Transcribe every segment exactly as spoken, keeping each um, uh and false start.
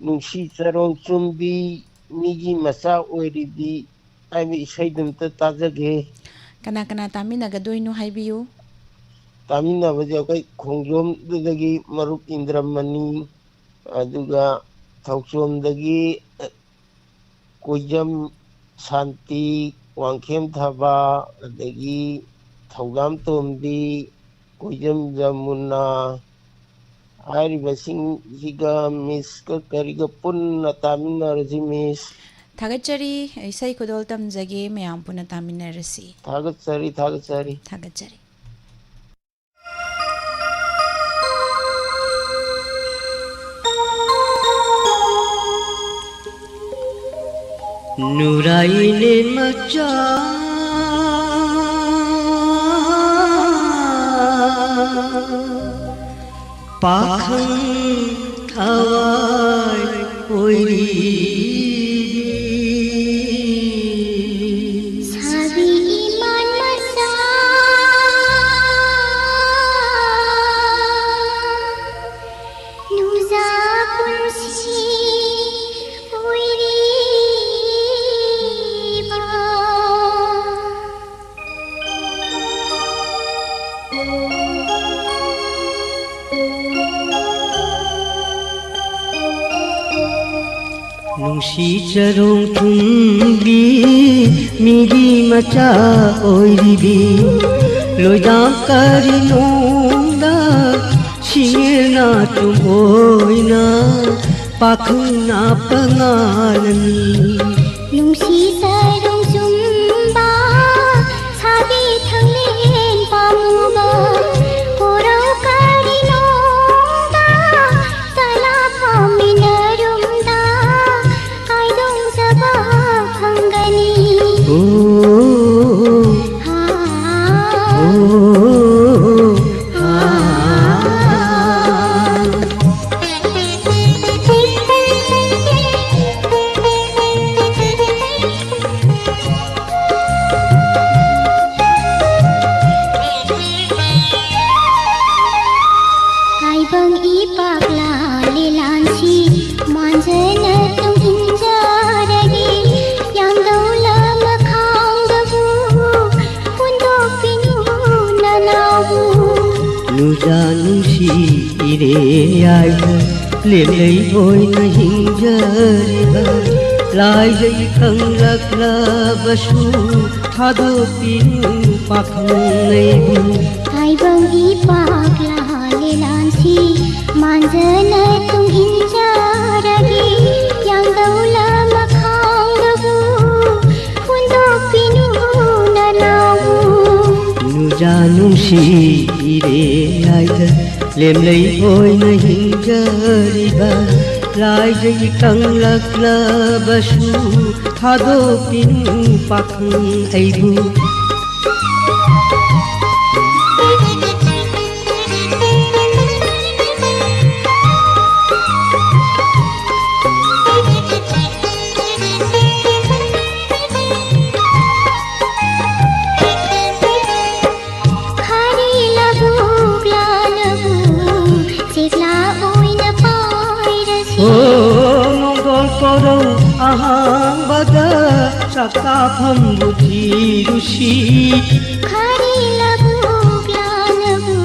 ꯅꯨꯡꯁꯤ ꯆꯔꯣꯡ ꯆꯨꯝꯕꯤ, ꯃꯤꯒꯤ ꯃꯆꯥ ꯑꯣꯏꯔꯤꯕꯤ ꯍꯥꯏꯕ ꯏꯁꯩꯗꯨ ꯑꯝꯇ ꯇꯥꯖꯒꯦ꯫ ꯀꯅꯥ ꯀꯅꯥ ꯇꯥꯃꯤꯟꯅꯒꯗꯣꯏꯅꯣ ꯍꯥꯏꯕꯤꯌꯨ꯫ ꯇꯥꯃꯤꯟꯅꯕꯁꯦ ꯑꯩꯈꯣꯏ ꯈꯣꯡꯖꯣꯝꯗꯨꯗꯒꯤ ꯃꯔꯨꯞ ꯏꯟꯗ꯭ꯔꯃꯅꯤ, ꯑꯗꯨꯒ ꯊꯧꯆꯣꯝꯗꯒꯤ, ꯑ, ꯀꯣꯏꯖꯝ ꯁꯥꯟꯇꯤ, ꯋꯥꯡꯈꯦꯝ ꯊꯕꯥ, ꯑꯗꯒꯤ ꯊꯧꯗꯥꯝ ꯇꯣꯝꯕꯤ, ꯀꯣꯏꯖꯝ ꯖꯃꯨꯅꯥ, ꯍꯥꯏꯔꯤꯕꯁꯤꯡꯁꯤꯒ ꯃꯤꯁꯀ ꯀꯔꯤꯒ ꯄꯨꯟꯅ ꯇꯥꯃꯤꯟꯅꯔꯁꯤ, ꯃꯤꯁ꯫ ꯊꯥꯒꯠꯆꯔꯤ꯫ ꯏꯁꯩ ꯈꯨꯗꯣꯜ ꯇꯝꯖꯒꯦ, ꯃꯌꯥꯝ ꯄꯨꯟꯅ ꯇꯥꯃꯤꯟꯅꯔꯁꯤ꯫ ꯊꯥꯒꯠꯆꯔꯤ, ꯊꯥꯒꯠꯆꯔꯤ꯫ ꯊꯥꯒꯠꯆꯔꯤ꯫ ꯅꯨꯔꯥꯏꯅꯦ ꯃꯆꯥ, ꯄꯥꯈꯪ ꯊꯋꯥꯏ ꯑꯣꯏꯔꯤꯕꯤ꯫ ꯁꯥꯕꯤ ꯏꯃꯥꯟ ꯃꯆꯥ, ꯅꯨꯡꯖꯥ ꯄꯨꯟꯁꯤ ꯑꯣꯏꯔꯤꯕ꯫ ꯅꯨꯡꯁꯤ ꯆꯔꯣꯡ ꯊꯨꯝꯕꯤ, ꯃꯤꯒꯤ ꯃꯆꯥ ꯑꯣꯏꯔꯤꯕꯤ, ꯂꯣꯏꯗꯥꯝ ꯀꯔꯤꯅꯣꯡꯗ ꯁꯤꯡꯅ ꯇꯨꯝ ꯑꯣꯏꯅ ꯄꯥꯈꯪꯅ ꯄꯉꯥꯂꯅꯤ꯫ ꯅꯨꯡꯁꯤ ꯆꯔꯣꯡ ꯆꯨꯝꯕ, ꯁꯥꯕꯤ ꯊꯪꯂꯦꯟ ꯄꯥꯝꯃꯨꯕ, ꯀꯣꯔꯧ ꯀꯔꯤꯅꯣꯡꯗ ꯆꯂꯥ ꯐꯥꯃꯤꯟꯅꯔꯨꯝꯗ ꯀꯥꯏꯗꯣꯡꯖꯕ ꯐꯪꯒꯅꯤ꯫ ꯑꯣ, ꯍꯥ, ꯑꯣ, ꯍꯥ꯫ ꯌꯥꯏꯗ ꯂꯦꯝꯂꯩ ꯑꯣꯏꯅ ꯍꯤꯡꯖꯔꯤꯕ ꯂꯥꯏꯖꯩ ꯈꯪꯂꯛꯂꯕꯁꯨ ꯊꯥꯗꯣꯛꯄꯤꯅꯨ ꯄꯥꯈꯪ ꯑꯩꯕꯨ꯫ ꯇꯥꯏꯕꯪꯒꯤ ꯄꯥꯛꯂꯥ ꯂꯤꯂꯥꯟꯁꯤ ꯃꯥꯟꯖꯅ ꯇꯨꯡ ꯏꯟꯖꯔꯒꯦ꯫ ꯌꯥꯡꯗꯧꯂ ꯃꯈꯥꯡꯗꯕꯨ ꯍꯨꯟꯗꯣꯛꯄꯤꯅꯨ ꯅꯅꯥꯎꯕꯨ꯫ ꯅꯨꯡꯖꯥ ꯅꯨꯡꯁꯤꯔꯦ ꯍꯥꯏꯗ ꯂꯦꯝꯂꯩ ꯑꯣꯏꯅ ꯍꯤꯡꯖꯔꯤꯕ ꯂꯥꯏꯖꯩ ꯀꯪꯂꯛꯂꯕꯁꯨ ꯊꯥꯗꯣꯛꯄꯤꯅꯨ ꯄꯥꯈꯪ ꯑꯩꯕꯨ꯫ ꯈꯥꯔꯤ ꯂꯧꯕꯨꯛ ꯂꯥꯟꯅꯕꯨ ꯆꯦꯛꯂꯥ ꯑꯣꯏꯅ ꯄꯥꯏꯔꯁꯤ꯫ ꯑꯣ, ꯅꯣꯡꯗꯣꯜ ꯀꯣꯔꯧ ꯑꯍꯥꯡꯕꯗ ꯆꯥꯛꯇꯥꯐꯝꯕꯨ ꯊꯤꯔꯨꯁꯤ꯫ ꯈꯥꯔꯤ ꯂꯧꯕꯨꯛ ꯂꯥꯟꯅꯕꯨ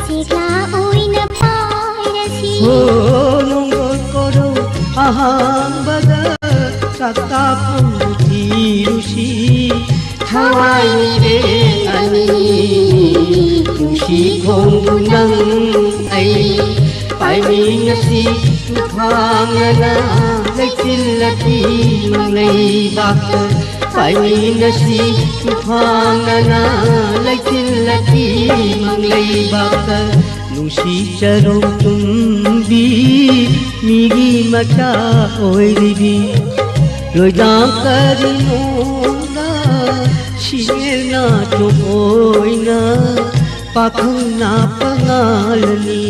ꯆꯦꯛꯂꯥ ꯑꯣꯏꯅ ꯄꯥꯏꯔꯁꯤ꯫ ꯑꯣ, ꯅꯣꯡꯗꯣꯜ ꯀꯣꯔꯧ ꯑꯍꯥꯡꯕꯗ ꯆꯥꯛꯇꯥꯐꯝꯕꯨ ꯊꯤꯔꯨꯁꯤ꯫ ꯊꯋꯥꯏ ꯃꯤꯔꯦꯜ ꯑꯅꯤ ꯅꯨꯡꯁꯤ ꯈꯣꯡꯕꯨ ꯅꯪ ꯑꯩ ꯄꯥꯏꯃꯤꯟꯅꯁꯤ ꯇꯨꯐꯥꯟꯅ ꯂꯩꯆꯤꯜꯂꯗꯤ ꯃꯪꯂꯩꯕꯥꯛꯇ꯫ ꯄꯥꯏꯃꯤꯟꯅꯁꯤ ꯇꯨꯐꯥꯟꯅ ꯂꯩꯆꯤꯜꯂꯗꯤ ꯃꯪꯂꯩꯕꯥꯛꯇ꯫ ꯅꯨꯡꯁꯤ ꯆꯔꯣꯡ ꯇꯨꯝꯕꯤ ꯃꯤꯒꯤ ꯃꯆꯥ ꯑꯣꯏꯔꯤꯕꯤ ꯂꯣꯏꯗꯥꯡ ꯀꯔꯤꯅꯣꯅ ꯁꯤꯌꯦꯅ ꯆꯣꯛꯑꯣꯏꯅ ꯄꯥꯈꯪꯅ ꯄꯉꯥꯜꯅꯤ꯫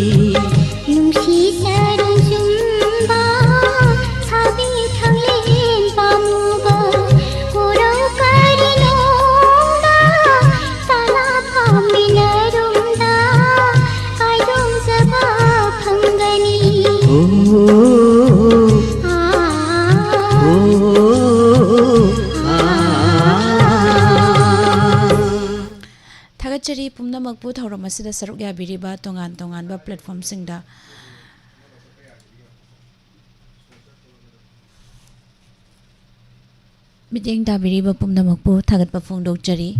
ꯅꯨꯡꯁꯤ ꯆꯔꯣꯡ ꯆꯨꯝꯕ ꯁꯥꯕꯤ ꯊꯥꯡꯂꯦꯟ ꯄꯥꯝꯃꯨꯕ ꯀꯣꯔꯧ ꯀꯔꯤꯅꯣꯅ ꯇꯔꯥ ꯐꯥꯃꯤꯟꯅꯔꯨꯝꯗ ꯀꯥꯏꯗꯣꯡꯖꯕ ꯐꯪꯒꯅꯤ꯫ ꯑꯣ, ꯑꯥ, ꯑꯣ, ꯑꯥ꯫ ꯊꯥꯒꯠꯆꯔꯤ ꯄꯨꯝꯅꯃꯛ꯫ ꯃꯛꯄꯨ ꯊꯧꯔꯝ ꯑꯁꯤꯗ ꯁꯔꯨꯛ ꯌꯥꯕꯤꯔꯤꯕ ꯇꯣꯉꯥꯟ ꯇꯣꯉꯥꯟꯕ platformꯁꯤꯡꯗ ꯃꯤꯠꯌꯦꯡ ꯇꯥꯕꯤꯔꯤꯕ ꯄꯨꯝꯅꯃꯛꯄꯨ ꯊꯥꯒꯠꯄ ꯐꯣꯡꯗꯣꯛꯆꯔꯤ꯫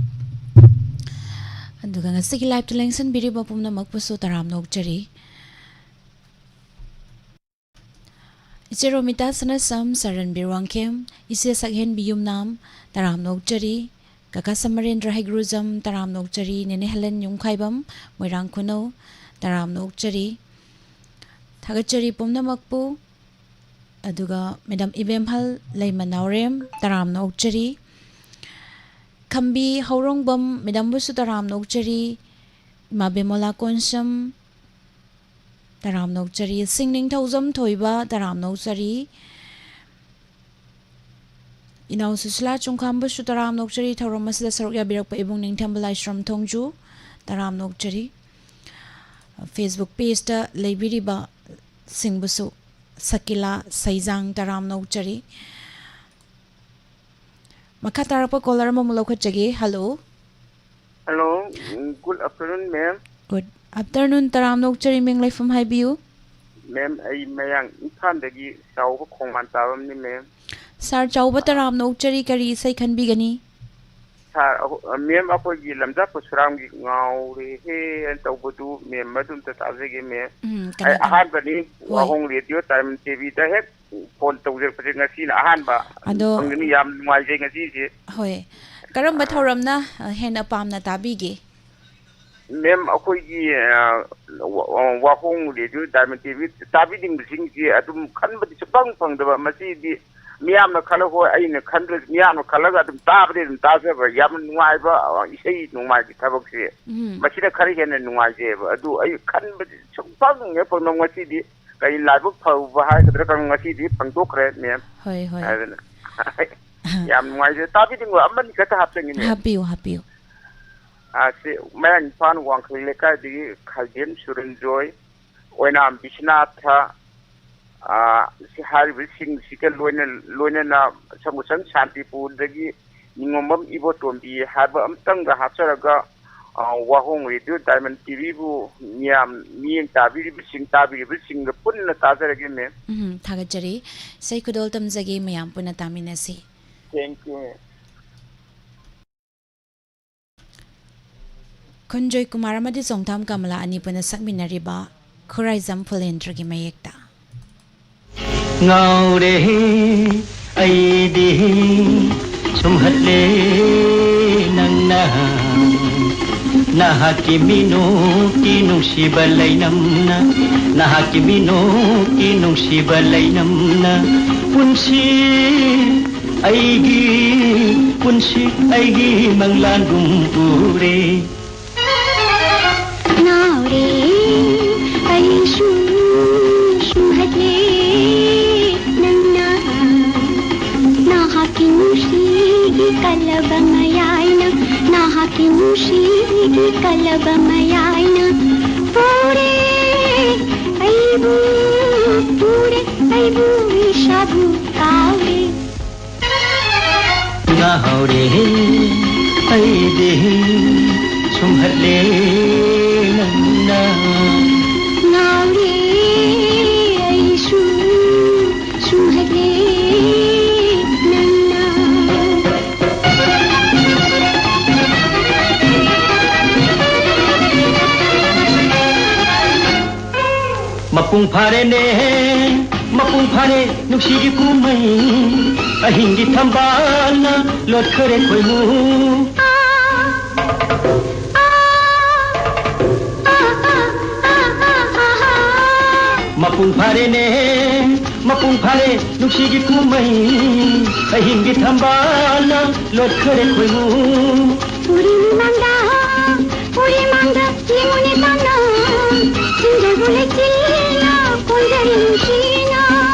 ꯑꯗꯨꯒ ꯉꯁꯤꯒꯤ liveꯇ ꯂꯦꯡꯁꯤꯟꯕꯤꯔꯤꯕ ꯄꯨꯝꯅꯃꯛꯄꯨꯁꯨ ꯇꯔꯥꯝꯅ ꯑꯣꯛꯆꯔꯤ꯫ ꯏꯆꯦ ꯔꯣꯃꯤꯇꯥ ꯁꯅꯥꯁꯝ, ꯁꯔꯟꯕꯤꯔ ꯋꯥꯡꯈꯦꯝ, ꯏꯆꯦ ꯁꯛꯍꯦꯟꯕꯤ ꯌꯨꯝꯅꯥꯝ, ꯇꯔꯥꯝꯅ ꯑꯣꯛꯆꯔꯤ꯫ ꯀꯀꯥ ꯁꯃꯔꯦꯟꯗ꯭ꯔ ꯍꯩꯒ꯭ꯔꯨꯖꯝ, ꯇꯔꯥꯝꯅ ꯑꯣꯛꯆꯔꯤ꯫ ꯅꯦꯅꯦ ꯍꯦꯂꯦꯟ ꯌꯨꯝꯈꯥꯏꯕꯝ, ꯃꯣꯏꯔꯥꯡ ꯈꯨꯅꯧ, ꯇꯔꯥꯝꯅ ꯑꯣꯛꯆꯔꯤ꯫ ꯊꯥꯒꯠꯆꯔꯤ ꯄꯨꯝꯅꯃꯛꯄꯨ꯫ ꯑꯗꯨꯒ ꯃꯦꯗꯥꯝ ꯏꯕꯦꯝꯍꯜ ꯂꯩꯃ ꯅꯥꯎꯔꯦꯝ, ꯇꯔꯥꯝꯅ ꯑꯣꯛꯆꯔꯤ꯫ ꯈꯝꯕꯤ ꯍꯧꯔꯣꯡꯕꯝ ꯃꯦꯗꯥꯝꯕꯨꯁꯨ ꯇꯔꯥꯝꯅ ꯑꯣꯛꯆꯔꯤ꯫ ꯏꯃꯥ ꯕꯦꯃꯣꯂꯥ ꯀꯣꯟꯁꯝ, ꯇꯔꯥꯝꯅ ꯑꯣꯛꯆꯔꯤ꯫ ꯁꯤꯡ ꯅꯤꯡꯊꯧꯖꯝ ꯊꯣꯏꯕ, ꯇꯔꯥꯝꯅ ꯑꯣꯛꯆꯔꯤ꯫ ꯏꯅꯥꯎ ꯁꯨꯁꯤꯂꯥ ꯆꯨꯡꯈꯥꯝꯕꯨꯁꯨ ꯇꯔꯥꯝꯅ ꯑꯣꯛꯆꯔꯤ꯫ ꯊꯧꯔꯝ ꯑꯁꯤꯗ ꯁꯔꯨꯛ ꯌꯥꯕꯤꯔꯛꯄ ꯏꯕꯨꯡ ꯅꯤꯡꯊꯦꯝꯕ ꯂꯥꯏꯁ꯭ꯔꯝ ꯊꯣꯡꯖꯨ, ꯇꯔꯥꯝꯅ ꯑꯣꯛꯆꯔꯤ꯫ Facebook pageꯇ ꯂꯩꯕꯤꯔꯤꯕ ꯁꯤꯡꯕꯨꯁꯨ, ꯁꯀꯤꯂꯥ ꯁꯩꯖꯥꯡ, ꯇꯔꯥꯝꯅ ꯑꯣꯛꯆꯔꯤ꯫ ꯃꯈꯥ ꯇꯥꯔꯛꯄ caller ꯑꯃꯃꯨꯛ ꯂꯧꯈꯠꯆꯒꯦ꯫ Hello꯫ Hello, good afternoon, ma'am. Good afternoon, ꯇꯔꯥꯝꯅ ꯑꯣꯛꯆꯔꯤ, ꯃꯤꯡ ꯂꯩꯐꯝ ꯍꯥꯏꯕꯤꯌꯨ꯫ Ma'am, ꯑꯩ ꯃꯌꯥꯡ ꯏꯝꯐꯥꯜꯗꯒꯤ ꯆꯥꯎꯕ ꯈꯣꯡꯕꯥꯟ ꯇꯥꯕꯝꯅꯤ, ma'am꯫ Sir ꯆꯥꯎꯕ, ꯇꯔꯥꯝꯅ ꯑꯣꯛꯆꯔꯤ, ꯀꯔꯤ ꯏꯁꯩ ꯈꯟꯕꯤꯒꯅꯤ? Sir, ꯑꯍꯣ-, ma'am, ꯑꯩꯈꯣꯏꯒꯤ ꯂꯝꯖꯥ ꯄꯔꯁꯨꯔꯥꯝꯒꯤ "ꯉꯥꯎꯔꯦꯍꯦ" ꯍꯥꯏꯅ ꯇꯧꯕꯗꯨ, ma'am, ꯃꯗꯨ ꯑꯝꯇ ꯇꯥꯖꯒꯦ, ma'am꯫ ꯎꯝ, ꯑꯩ ꯀꯩꯅꯣ ꯇꯧ-, ꯑꯍꯥꯟꯕꯅꯤ ꯍꯣꯏ꯫ ꯋꯥꯍꯣꯡ ꯔꯦꯗꯤꯑꯣ ꯇꯥꯏꯝ ꯇꯤꯚꯤꯗ ꯍꯦꯛ phone ꯇꯧꯖꯔꯛꯄꯁꯦ ꯉꯁꯤꯅ ꯑꯍꯥꯟꯕ ꯑꯗꯣ ꯐꯪꯒꯅꯤ꯫ ꯌꯥꯝ ꯅꯨꯡꯉꯥꯏꯖꯩ ꯉꯁꯤꯁꯦ꯫ ꯍꯣꯏ꯫ ꯀꯔꯝꯕ ꯑꯥ꯫ ꯊꯧꯔꯝꯅ, ꯑ, ꯍꯦꯟꯅ ꯄꯥꯝꯅ ꯇꯥꯕꯤꯒꯦ? Ma'am, ꯑꯩꯈꯣꯏꯒꯤ, ꯑ, ꯋꯥ-, ꯋꯥꯍꯣꯡ ꯔꯦꯗꯤꯑꯣ ꯗꯥꯏꯃꯟ ꯇꯤꯚꯤ ꯇꯥꯕꯤꯅꯤꯡꯕꯁꯤꯡꯁꯤ ꯑꯗꯨꯝ ꯈꯟꯕꯗꯤ ꯁꯨꯡꯐꯪ ꯐꯪꯗꯕ꯫ ꯃꯁꯤꯗꯤ ꯃꯤꯌꯥꯝꯅ ꯈꯜꯂ ꯍꯣꯏ, ꯑꯩꯅ ꯈꯟꯗ꯭ꯔꯁꯨ ꯃꯤꯌꯥꯝꯅ ꯈꯜꯂꯒ ꯑꯗꯨꯝ ꯇꯥꯕꯗꯤ ꯑꯗꯨꯝ ꯇꯥꯖꯕ꯫ ꯌꯥꯝꯅ ꯅꯨꯡꯉꯥꯏꯕ, ꯑ, ꯏꯁꯩ ꯅꯣꯡꯃꯥꯏꯒꯤ ꯊꯕꯛꯁꯦ꯫ ꯎꯝ꯫ ꯃꯁꯤꯅ ꯈꯔ ꯍꯦꯟꯅ ꯅꯨꯡꯉꯥꯏꯖꯩꯑꯕ꯫ ꯑꯗꯨ ꯑꯩ ꯈꯟꯕꯗꯤ ꯁꯨꯡꯐꯪ ꯍꯦꯛ ꯐꯪꯗꯕ꯫ ꯉꯁꯤꯗꯤ ꯀꯩ ꯂꯥꯏꯕꯛ ꯐꯕ ꯍꯥꯏꯒꯗ꯭ꯔꯥ, ꯀꯩꯅꯣ, ꯉꯁꯤꯗꯤ ꯐꯪꯗꯣꯛꯈ꯭ꯔꯦ, ma'am꯫ ꯍꯣꯏ, ꯍꯣꯏ꯫ ꯑꯗꯨꯅ ꯌꯥꯝ ꯅꯨꯡꯉꯥꯏꯖꯩ꯫ ꯇꯥꯕꯤꯅꯤꯡꯕ ꯑꯃꯅꯤ ꯈꯛꯇ ꯍꯥꯞꯆꯅꯤꯡꯉꯤ, ma'am꯫ ꯍꯥꯞꯄꯤꯌꯨ, ꯍꯥꯞꯄꯤꯌꯨ꯫ ꯑꯥ, ꯁꯤ ꯃꯌꯥꯡ ꯏꯝꯐꯥꯜ ꯋꯥꯡꯈꯩ ꯂꯩꯀꯥꯏꯗꯒꯤ ꯈꯥꯏꯗꯦꯝ ꯁꯨꯔꯟꯖꯣꯏ, ꯑꯣꯏꯅꯥꯝ ꯕꯤꯁ꯭ꯋꯥꯅꯥꯊ, ꯑꯥ, ꯁꯤ ꯍꯥꯏꯔꯤꯕꯁꯤꯡꯁꯤꯒ ꯂꯣꯏꯅ-, ꯂꯣꯏꯅꯅ ꯁꯪꯒꯨꯁꯟ ꯁꯥꯟꯇꯤꯄꯨꯔꯗꯒꯤ ꯅꯤꯉꯣꯝꯕꯝ ꯏꯕꯣꯇꯣꯝꯕꯤ ꯍꯥꯏꯕ ꯑꯝꯇꯪꯒ ꯍꯥꯞꯆꯔꯒ, ꯑ, ꯋꯥꯍꯣꯡ ꯔꯦꯗꯤꯑꯣ ꯗꯥꯏꯃꯟ ꯇꯤꯚꯤꯕꯨ ꯃꯤꯌꯥꯝ, ꯃꯤꯠꯌꯦꯡ ꯇꯥꯕꯤꯔꯤꯕꯁꯤꯡ, ꯇꯥꯕꯤꯔꯤꯕꯁꯤꯡꯒ ꯄꯨꯟꯅ ꯇꯥꯖꯔꯒꯦ, ꯃꯦꯝ꯫ ꯎꯝ, ꯊꯥꯒꯠꯆꯔꯤ꯫ ꯏꯁꯩ ꯈꯨꯗꯣꯜ ꯇꯝꯖꯒꯦ, ꯃꯌꯥꯝ ꯄꯨꯟꯅ ꯇꯥꯃꯤꯟꯅꯁꯤ꯫ Thank you, ꯃꯦꯝ꯫ ꯈꯨꯟꯖꯣꯏ ꯀꯨꯃꯥꯔ ꯑꯃꯗꯤ ꯆꯣꯡꯊꯥꯝ ꯀꯃꯂꯥ ꯑꯅꯤ ꯄꯨꯟꯅ ꯁꯛꯃꯤꯟꯅꯔꯤꯕ ꯈꯨꯔꯥꯏꯖꯝ ꯐꯨꯂꯦꯟꯗ꯭ꯔꯒꯤ ꯃꯌꯦꯛꯇ꯫ ꯉꯥꯎꯔꯦ ꯑꯩꯗꯤ ꯁꯨꯝꯍꯠꯂꯦ ꯅꯪꯅ꯫ ꯅꯍꯥꯛꯀꯤ ꯃꯤꯅꯣꯛꯀꯤ ꯅꯨꯡꯁꯤꯕ ꯂꯩꯅꯝꯅ, ꯅꯍꯥꯛꯀꯤ ꯃꯤꯅꯣꯛꯀꯤ ꯅꯨꯡꯁꯤꯕ ꯂꯩꯅꯝꯅ ꯄꯨꯟꯁꯤ ꯑꯩꯒꯤ, ꯄꯨꯟꯁꯤ ꯑꯩꯒꯤ ꯃꯪꯂꯥꯟꯒꯨꯝ ꯎꯔꯦ꯫ ꯉꯥꯎꯔꯦ ꯑꯩꯁꯨ ꯁꯨꯝꯍꯠꯂꯦ ꯅꯪꯅ꯫ ꯅꯍꯥꯛꯀꯤ ꯅꯨꯡꯁꯤꯒꯤ ꯀꯜꯂꯕ ꯃꯌꯥꯏꯅ, ꯅꯍꯥꯛꯀꯤ ꯅꯨꯡꯁꯤꯒꯤ ꯀꯜꯂꯕ ꯃꯌꯥꯏꯅ ꯄꯨꯔꯦ ꯑꯩꯕꯨ, ꯄꯨꯔꯦ ꯑꯩꯕꯨ ꯏꯁꯥꯕꯨ ꯀꯥꯎꯔꯦ꯫ ꯉꯥꯎꯔꯦ ꯑꯩꯗꯤ ꯁꯨꯝꯍꯠꯂꯦ ꯅꯪꯅ꯫ ꯉꯥꯎꯔꯦ ꯑꯩꯁꯨ ꯁꯨꯝꯍꯠꯂꯦ ꯅꯪꯅ꯫ ꯃꯄꯨꯡ ꯐꯥꯔꯦꯅꯦ, ꯃꯄꯨꯡ ꯐꯥꯔꯦ ꯅꯨꯡꯁꯤꯒꯤ ꯀꯨꯝꯍꯩ꯫ ꯑꯍꯤꯡꯒꯤ ꯊꯝꯕꯥꯜꯅ ꯂꯣꯠꯈꯔꯦ ꯈꯣꯏꯃꯨ꯫ ꯃꯄꯨꯡ ꯐꯥꯔꯦꯅꯦ, ꯃꯄꯨꯡ ꯐꯥꯔꯦ ꯅꯨꯡꯁꯤꯒꯤ ꯀꯨꯝꯍꯩ꯫ ꯑꯍꯤꯡꯒꯤ ꯊꯝꯕꯥꯜꯅ ꯂꯣꯠꯈꯔꯦ ꯈꯣꯏꯃꯨ꯫ ꯎꯔꯤ ꯃꯃꯥꯡꯗ, ꯎꯔꯤ ꯃꯥꯡꯗ ꯌꯦꯡꯉꯨꯅꯦ ꯇꯥꯅ, ꯆꯤꯡꯗꯣꯜꯕꯨ ꯂꯩꯆꯤꯜꯅ ꯀꯣꯟꯖꯔꯤ ꯅꯨꯡꯁꯤꯅ꯫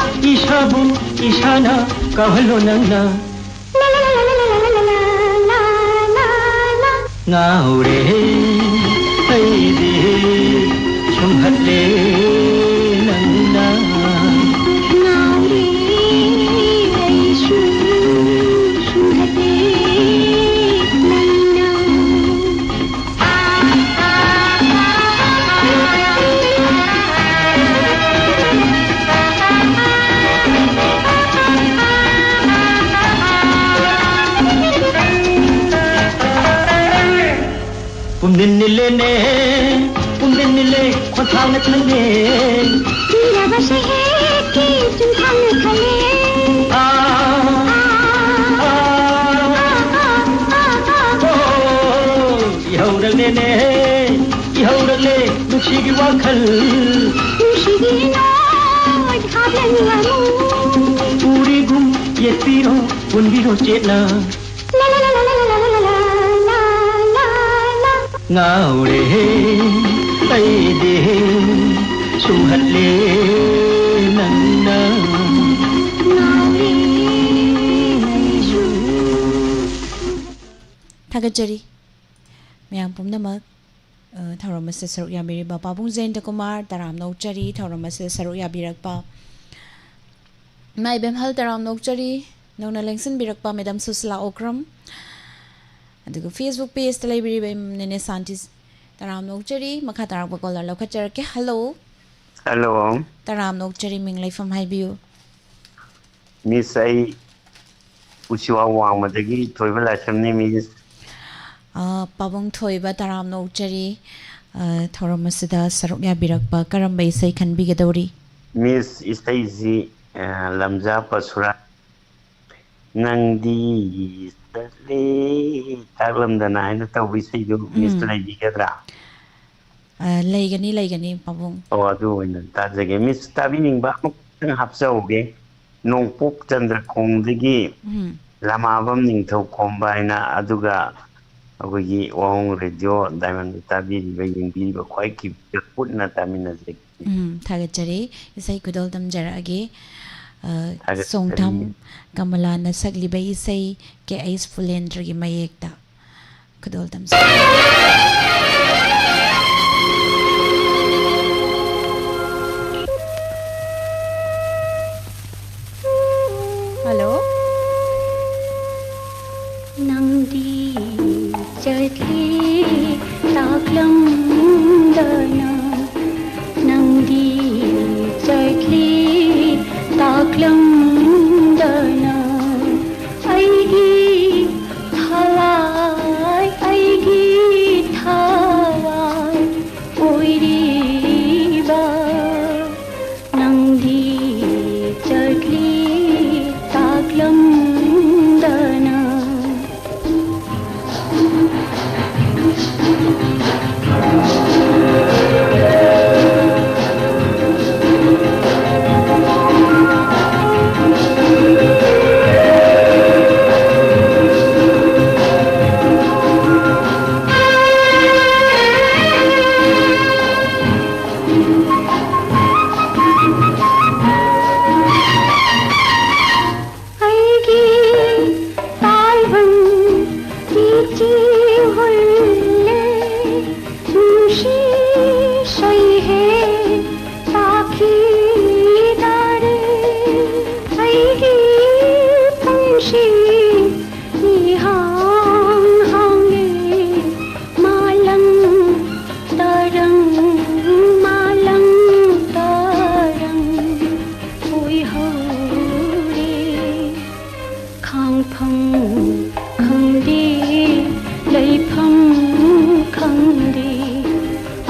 ꯏꯁꯥꯕꯨ ꯏꯁꯥꯅ ꯀꯥꯎꯍꯜꯂꯣ ꯅꯪꯅ꯫ ꯉꯥꯎꯔꯦ ꯑꯩꯗꯤ ꯁꯨꯝꯍꯠꯂꯦ ꯅꯪꯅ꯫ ꯉꯥꯎꯔꯦ ꯑꯩꯁꯨ ꯁꯨꯝꯍꯠꯂꯦ ꯅꯪꯅ꯫ ꯅꯤꯟꯅꯤꯂꯦꯅꯦ, ꯄꯨꯝꯅꯤꯟꯅꯤꯂꯦ, ꯈꯣꯟꯊꯥꯡꯅ ꯈꯜꯂꯦ꯫ ꯄꯤꯔꯕ ꯁꯩꯍꯦꯛꯀꯤ ꯆꯨꯝꯊꯥꯡꯅ ꯈꯜꯂꯦ꯫ ꯑꯥ, ꯑꯥ, ꯑꯥ, ꯑꯥ, ꯑꯥ, ꯑꯥ, ꯑꯥ꯫ ꯑꯣ, ꯏꯍꯧꯔꯛꯂꯦꯅꯦ, ꯏꯍꯧꯔꯛꯂꯦ, ꯅꯨꯡꯁꯤꯒꯤ ꯋꯥꯈꯜ꯫ ꯅꯨꯡꯁꯤꯒꯤ ꯏꯅꯣꯠ ꯍꯥꯞꯂꯅꯨ ꯑꯃꯨꯛ꯫ ꯎꯔꯤꯒꯨꯝ ꯌꯦꯠꯄꯤꯔꯣ, ꯄꯨꯟꯕꯤꯔꯣ ꯆꯦꯠꯅ꯫ ꯉꯥꯎꯔꯦꯍꯦ ꯑꯩꯗꯤ ꯁꯨꯝꯍꯠꯂꯦ ꯅꯪꯅ꯫ ꯉꯥꯎꯔꯦ ꯑꯩꯁꯨ꯫ ꯊꯥꯒꯠꯆꯔꯤ ꯃꯌꯥꯝ ꯄꯨꯝꯅꯃꯛ, ꯑ, ꯊꯧꯔꯝ ꯑꯁꯤꯗ ꯁꯔꯨꯛ ꯌꯥꯕꯤꯔꯤꯕ ꯄꯥꯕꯨꯡ ꯖꯌꯟꯇ ꯀꯨꯃꯥꯔ, ꯇꯔꯥꯝꯅ ꯑꯣꯛꯆꯔꯤ ꯊꯧꯔꯝ ꯑꯁꯤꯗ ꯁꯔꯨꯛ ꯌꯥꯕꯤꯔꯛꯄ꯫ ꯏꯃꯥ ꯏꯕꯦꯝꯍꯜ, ꯇꯔꯥꯝꯅ ꯑꯣꯛꯆꯔꯤ ꯅꯧꯅ ꯂꯦꯡꯁꯤꯟꯕꯤꯔꯛꯄ ꯃꯦꯗꯥꯝ ꯁꯨꯁꯤꯂꯥ ꯑꯣꯀ꯭ꯔꯝ꯫ ꯑꯗꯨꯒ Facebook pageꯇ ꯂꯩꯕꯤꯔꯤꯕ ꯏꯝ-, ꯅꯦꯅꯦ ꯁꯥꯟꯇꯤ, ꯇꯔꯥꯝꯅ ꯑꯣꯛꯆꯔꯤ꯫ ꯃꯈꯥ ꯇꯥꯔꯛꯄ caller ꯂꯧꯈꯠꯆꯔꯛꯀꯦ꯫ Hello꯫ Hello꯫ ꯇꯔꯥꯝꯅ ꯑꯣꯛꯆꯔꯤ, ꯃꯤꯡ ꯂꯩꯐꯝ ꯍꯥꯏꯕꯤꯌꯨ꯫ Miss, ꯑꯩ ꯎꯆꯤꯋꯥ ꯋꯥꯡꯃꯗꯒꯤ ꯊꯣꯏꯕ ꯂꯥꯏꯁ꯭ꯔꯝꯅꯤ, Miss꯫ ꯑ, ꯄꯥꯕꯨꯡ ꯊꯣꯏꯕ, ꯇꯔꯥꯝꯅ ꯑꯣꯛꯆꯔꯤ꯫ ꯑ, ꯊꯧꯔꯝ ꯑꯁꯤꯗ ꯁꯔꯨꯛ ꯌꯥꯕꯤꯔꯛꯄ ꯀꯔꯝꯕ ꯏꯁꯩ ꯈꯟꯕꯤꯒꯗꯧꯔꯤ? Miss, ꯏꯁꯩꯁꯤ, ꯑ, ꯂꯝꯖꯥ ꯄꯁꯨꯔꯥ, "ꯅꯪꯗꯤ ꯆꯠꯂꯦ ꯇꯥꯛꯂꯝꯗꯅ" ꯍꯥꯏꯅ ꯇꯧꯕ ꯏꯁꯩꯗꯨ, Miss ꯎꯝ꯫ ꯂꯩꯕꯤꯒꯗ꯭ꯔꯥ? ꯑ, ꯂꯩꯒꯅꯤ, ꯂꯩꯒꯅꯤ, ꯄꯥꯕꯨꯡ꯫ ꯑꯣ, ꯑꯗꯨ ꯑꯣꯏꯅ ꯇꯥꯖꯒꯦ꯫ Miss, ꯇꯥꯕꯤꯅꯤꯡꯕ ꯑꯃꯈꯛꯇꯪ ꯍꯥꯞꯆꯍꯧꯒꯦ꯫ ꯅꯣꯡꯄꯣꯛ ꯆꯟꯗ꯭ꯔꯈꯣꯡꯗꯒꯤ ꯎꯝ꯫ ꯂꯃꯥꯕꯝ ꯅꯤꯡꯊꯧ ꯈꯣꯝꯕ ꯍꯥꯏꯅ, ꯑꯗꯨꯒ ꯑꯩꯈꯣꯏꯒꯤ ꯋꯥꯍꯣꯡ ꯔꯦꯗꯤꯑꯣ ꯗꯥꯏꯃꯟꯗ ꯇꯥꯕꯤꯔꯤꯕ, ꯌꯦꯡꯕꯤꯔꯤꯕ ꯈ꯭ꯋꯥꯏ ꯀꯤꯕꯤꯗ ꯄꯨꯟꯅ ꯇꯥꯃꯤꯟꯅꯖꯒꯦ꯫ ꯎꯝ, ꯊꯥꯒꯠꯆꯔꯤ꯫ ꯏꯁꯩ ꯈꯨꯗꯣꯜ ꯇꯝꯖꯔꯛꯑꯒꯦ꯫ ꯑ, ꯊꯥꯒꯠꯆꯔꯤ꯫ ꯁꯣꯡꯊꯥꯝ ꯀꯃꯂꯥꯅ ꯁꯛꯂꯤꯕ ꯏꯁꯩ, ꯀꯦ ꯑꯩꯆ ꯐꯨꯂꯦꯟꯗ꯭ꯔꯒꯤ ꯃꯌꯦꯛꯇ꯫ ꯈꯨꯗꯣꯜ ꯇꯝꯖꯔꯤ꯫ Hello꯫ ꯅꯪꯗꯤ ꯆꯠꯂꯤ ꯇꯥꯛꯂꯝꯗꯅ, ꯅꯪꯗꯤ ꯆꯠꯂꯤ ꯇꯥꯛꯂꯝꯗꯅ, ꯑꯩꯒꯤ ꯊꯋꯥꯏ, ꯑꯩꯒꯤ ꯊꯋꯥꯏ꯫ ꯈꯪꯗꯦ, ꯂꯩꯐꯝ ꯈꯪꯗꯦ꯫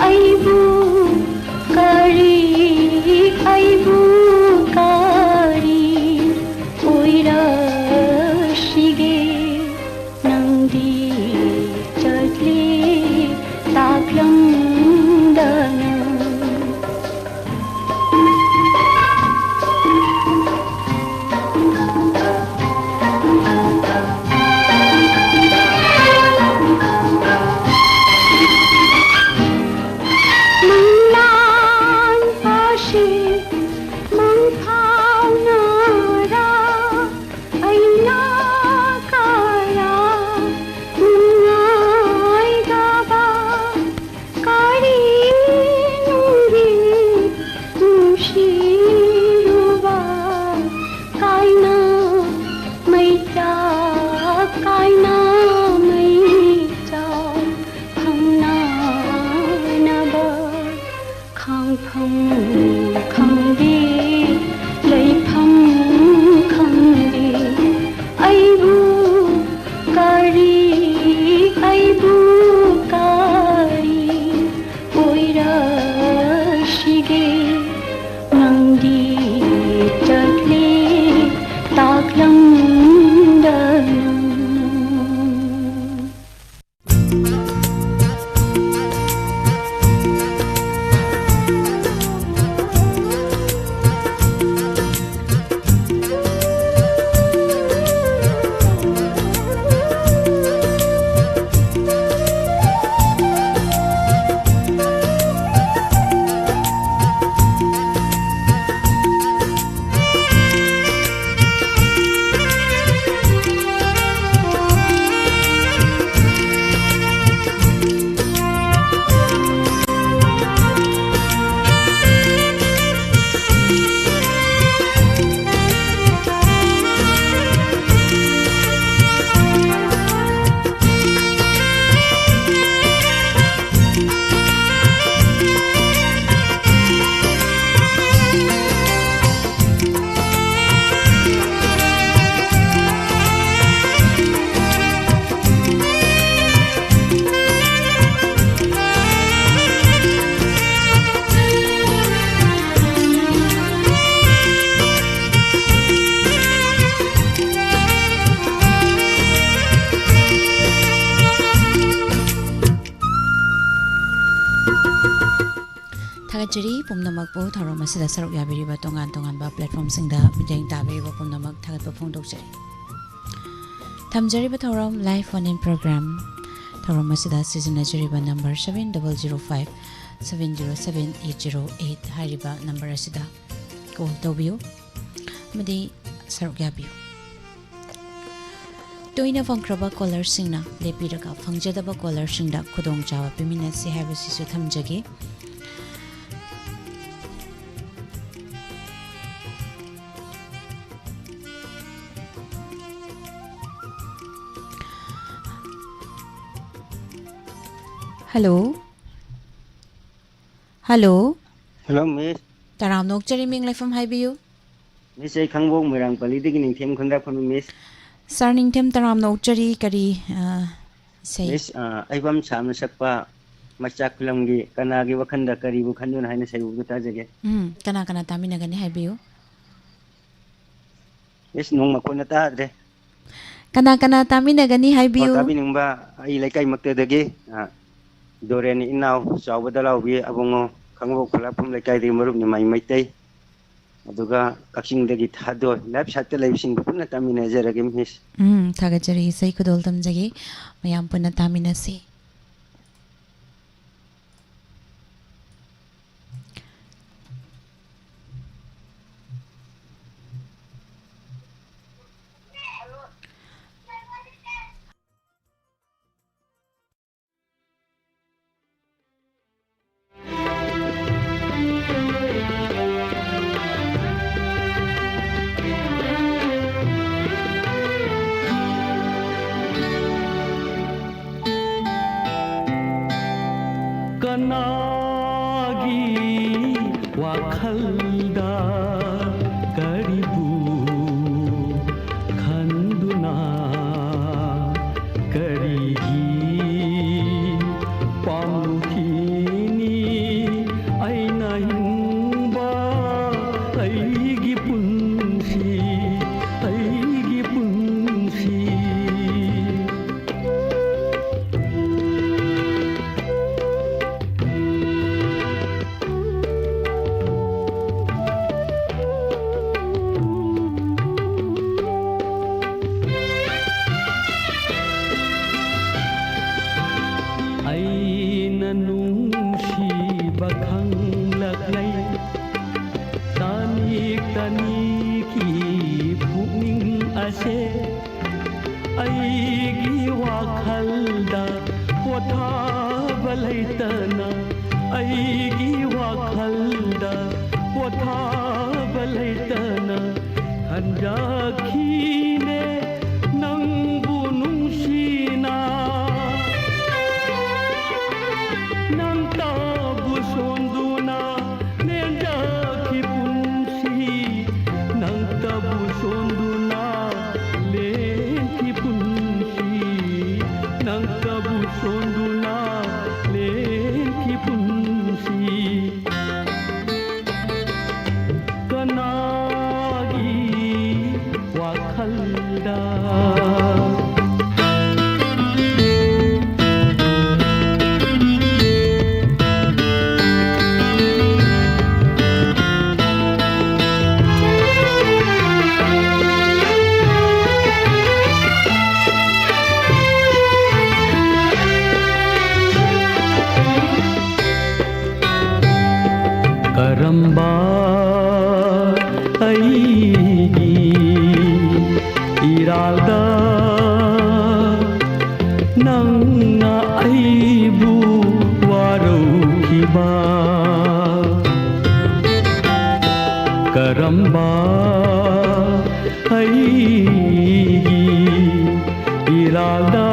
ꯑꯩꯕꯨ ꯀꯔꯤ, ꯑꯩꯕꯨ ꯀꯔꯤ ꯑꯣꯏꯔꯁꯤꯒꯦ? ꯅꯪꯗꯤ ꯆꯠꯂꯦ ꯇꯥꯛꯂꯝꯗꯅ꯫ ꯊꯥꯒꯠꯆꯔꯤ ꯄꯨꯝꯅꯃꯛꯄꯨ, ꯊꯧꯔꯝ ꯑꯁꯤꯗ ꯁꯔꯨꯛ ꯌꯥꯕꯤꯔꯤꯕ ꯇꯣꯉꯥꯟ ꯇꯣꯉꯥꯟꯕ platformꯁꯤꯡꯗ ꯃꯤꯠꯌꯦꯡ ꯇꯥꯕꯤꯔꯤꯕ ꯄꯨꯝꯅꯃꯛ ꯊꯥꯒꯠꯄ ꯐꯣꯡꯗꯣꯛꯆꯔꯤ꯫ ꯊꯝꯖꯔꯤꯕ ꯊꯧꯔꯝ live phone in program, ꯊꯧꯔꯝ ꯑꯁꯤꯗ ꯁꯤꯖꯤꯟꯅꯖꯔꯤꯕ number seven double zero five seven zero seven eight zero eight ꯍꯥꯏꯔꯤꯕ number ꯑꯁꯤꯗ call ꯇꯧꯕꯤꯌꯨ ꯑꯃꯗꯤ ꯁꯔꯨꯛ ꯌꯥꯕꯤꯌꯨ꯫ ꯇꯣꯏꯅ ꯐꯪꯈ꯭ꯔꯕ callerꯁꯤꯡꯅ ꯂꯦꯞꯄꯤꯔꯒ ꯐꯪꯖꯗꯕ callerꯁꯤꯡꯗ ꯈꯨꯗꯣꯡꯆꯥꯕ ꯄꯤꯃꯤꯟꯅꯁꯤ ꯍꯥꯏꯕꯁꯤꯁꯨ ꯊꯝꯖꯒꯦ꯫ Hello꯫ Hello꯫ Hello, miss꯫ ꯇꯔꯥꯝꯅ ꯑꯣꯛꯆꯔꯤ, ꯃꯤꯡ ꯂꯩꯐꯝ ꯍꯥꯏꯕꯤꯌꯨ꯫ Miss, ꯑꯩ ꯈꯥꯡꯉꯕꯣꯛ ꯃꯣꯏꯔꯥꯡ ꯄꯜꯂꯤꯗꯒꯤ ꯅꯤꯡꯊꯦꯝ ꯈꯨꯟꯗ꯭ꯔꯥꯛꯄꯝ, miss꯫ Sir ꯅꯤꯡꯊꯦꯝ, ꯇꯔꯥꯝꯅ ꯑꯣꯛꯆꯔꯤ, ꯀꯔꯤ, ꯑ, ꯏꯁꯩ? Miss, ꯑ, ꯑꯩꯕꯝ ꯁꯥꯝꯅ ꯁꯛꯄ ꯃꯆꯥ ꯈꯨꯂꯪꯒꯤ ꯀꯅꯥꯒꯤ ꯋꯥꯈꯜꯗ ꯀꯔꯤꯕꯨ ꯈꯟꯗꯨꯅ ꯍꯥꯏꯅ ꯁꯩ ꯎꯕꯗꯨ ꯇꯥꯖꯒꯦ꯫ ꯎꯝ, ꯀꯅꯥ ꯀꯅꯥ ꯇꯥꯃꯤꯟꯅꯒꯅꯤ ꯍꯥꯏꯕꯤꯌꯨ꯫ Miss, ꯅꯣꯡ ꯃꯈꯣꯟꯅ ꯇꯥꯗ꯭ꯔꯦ꯫ ꯀꯅꯥ ꯀꯅꯥ ꯇꯥꯃꯤꯟꯅꯒꯅꯤ ꯑꯣ, ꯍꯥꯏꯕꯤꯌꯨ꯫ ꯇꯥꯕꯤꯅꯤꯡꯕ ꯑꯩ ꯂꯩꯀꯥꯏꯃꯛꯇꯗꯒꯤ, ꯑ, ꯗꯣꯔꯦꯟ ꯏꯅꯥꯎ, ꯆꯥꯎꯕ ꯗꯂꯥꯎꯕꯤ ꯑꯕꯨꯡꯉꯣ, ꯈꯥꯡꯉꯕꯣꯛ ꯈꯨꯂꯥꯛꯄꯝ ꯂꯩꯀꯥꯏꯗꯒꯤ ꯃꯔꯨꯞ ꯅꯤꯃꯥꯏ ꯃꯩꯇꯩ, ꯑꯗꯨꯒ ꯀꯛꯆꯤꯡꯗꯒꯤ ꯊꯥꯗꯣꯏ, live siteꯇ ꯂꯩꯕꯁꯤꯡꯕꯨ ꯄꯨꯟꯅ ꯇꯥꯃꯤꯟꯅꯖꯔꯒꯦ, miss꯫ ꯎꯝ, ꯊꯥꯒꯠꯆꯔꯤ꯫ ꯏꯁꯩ ꯈꯨꯗꯣꯜ ꯇꯝꯖꯒꯦ꯫ ꯃꯌꯥꯝ ꯄꯨꯟꯅ ꯇꯥꯃꯤꯟꯅꯁꯤ꯫ ꯁꯦ ꯑꯩꯒꯤ ꯋꯥꯈꯜꯗ ꯄꯣꯊꯥꯕ ꯂꯩꯇꯅ, ꯑꯩꯒꯤ ꯋꯥꯈꯜꯗ ꯄꯣꯊꯥꯕ ꯂꯩꯇꯅ ꯈꯟꯖꯈꯤꯅꯦ ꯅꯪꯕꯨ ꯅꯨꯡꯁꯤꯅ꯫ ꯅꯪꯇꯕꯨ ꯁꯣꯟꯗꯨꯅ ꯂꯦꯟꯖꯈꯤ ꯄꯨꯟꯁꯤ, ꯅꯪꯇꯕꯨ ꯁꯣꯟꯗꯨꯅ ꯂꯦꯟꯈꯤ ꯄꯨꯟꯁꯤ, ꯅꯪꯇꯕꯨ ꯁꯣꯟꯗꯨꯅ ꯂꯦꯟꯈꯤ ꯄꯨꯟꯁꯤ꯫ ꯀꯅꯥꯒꯤ ꯋꯥꯈꯜꯗ? ꯀꯔꯝꯕ ꯑꯩꯒꯤ ꯏꯔꯥꯜꯗ ꯅꯪꯅ ꯑꯩꯕꯨ ꯋꯥꯔꯧꯈꯤꯕ? ꯀꯔꯝꯕ ꯑꯩꯒꯤ ꯏꯔꯥꯜꯗ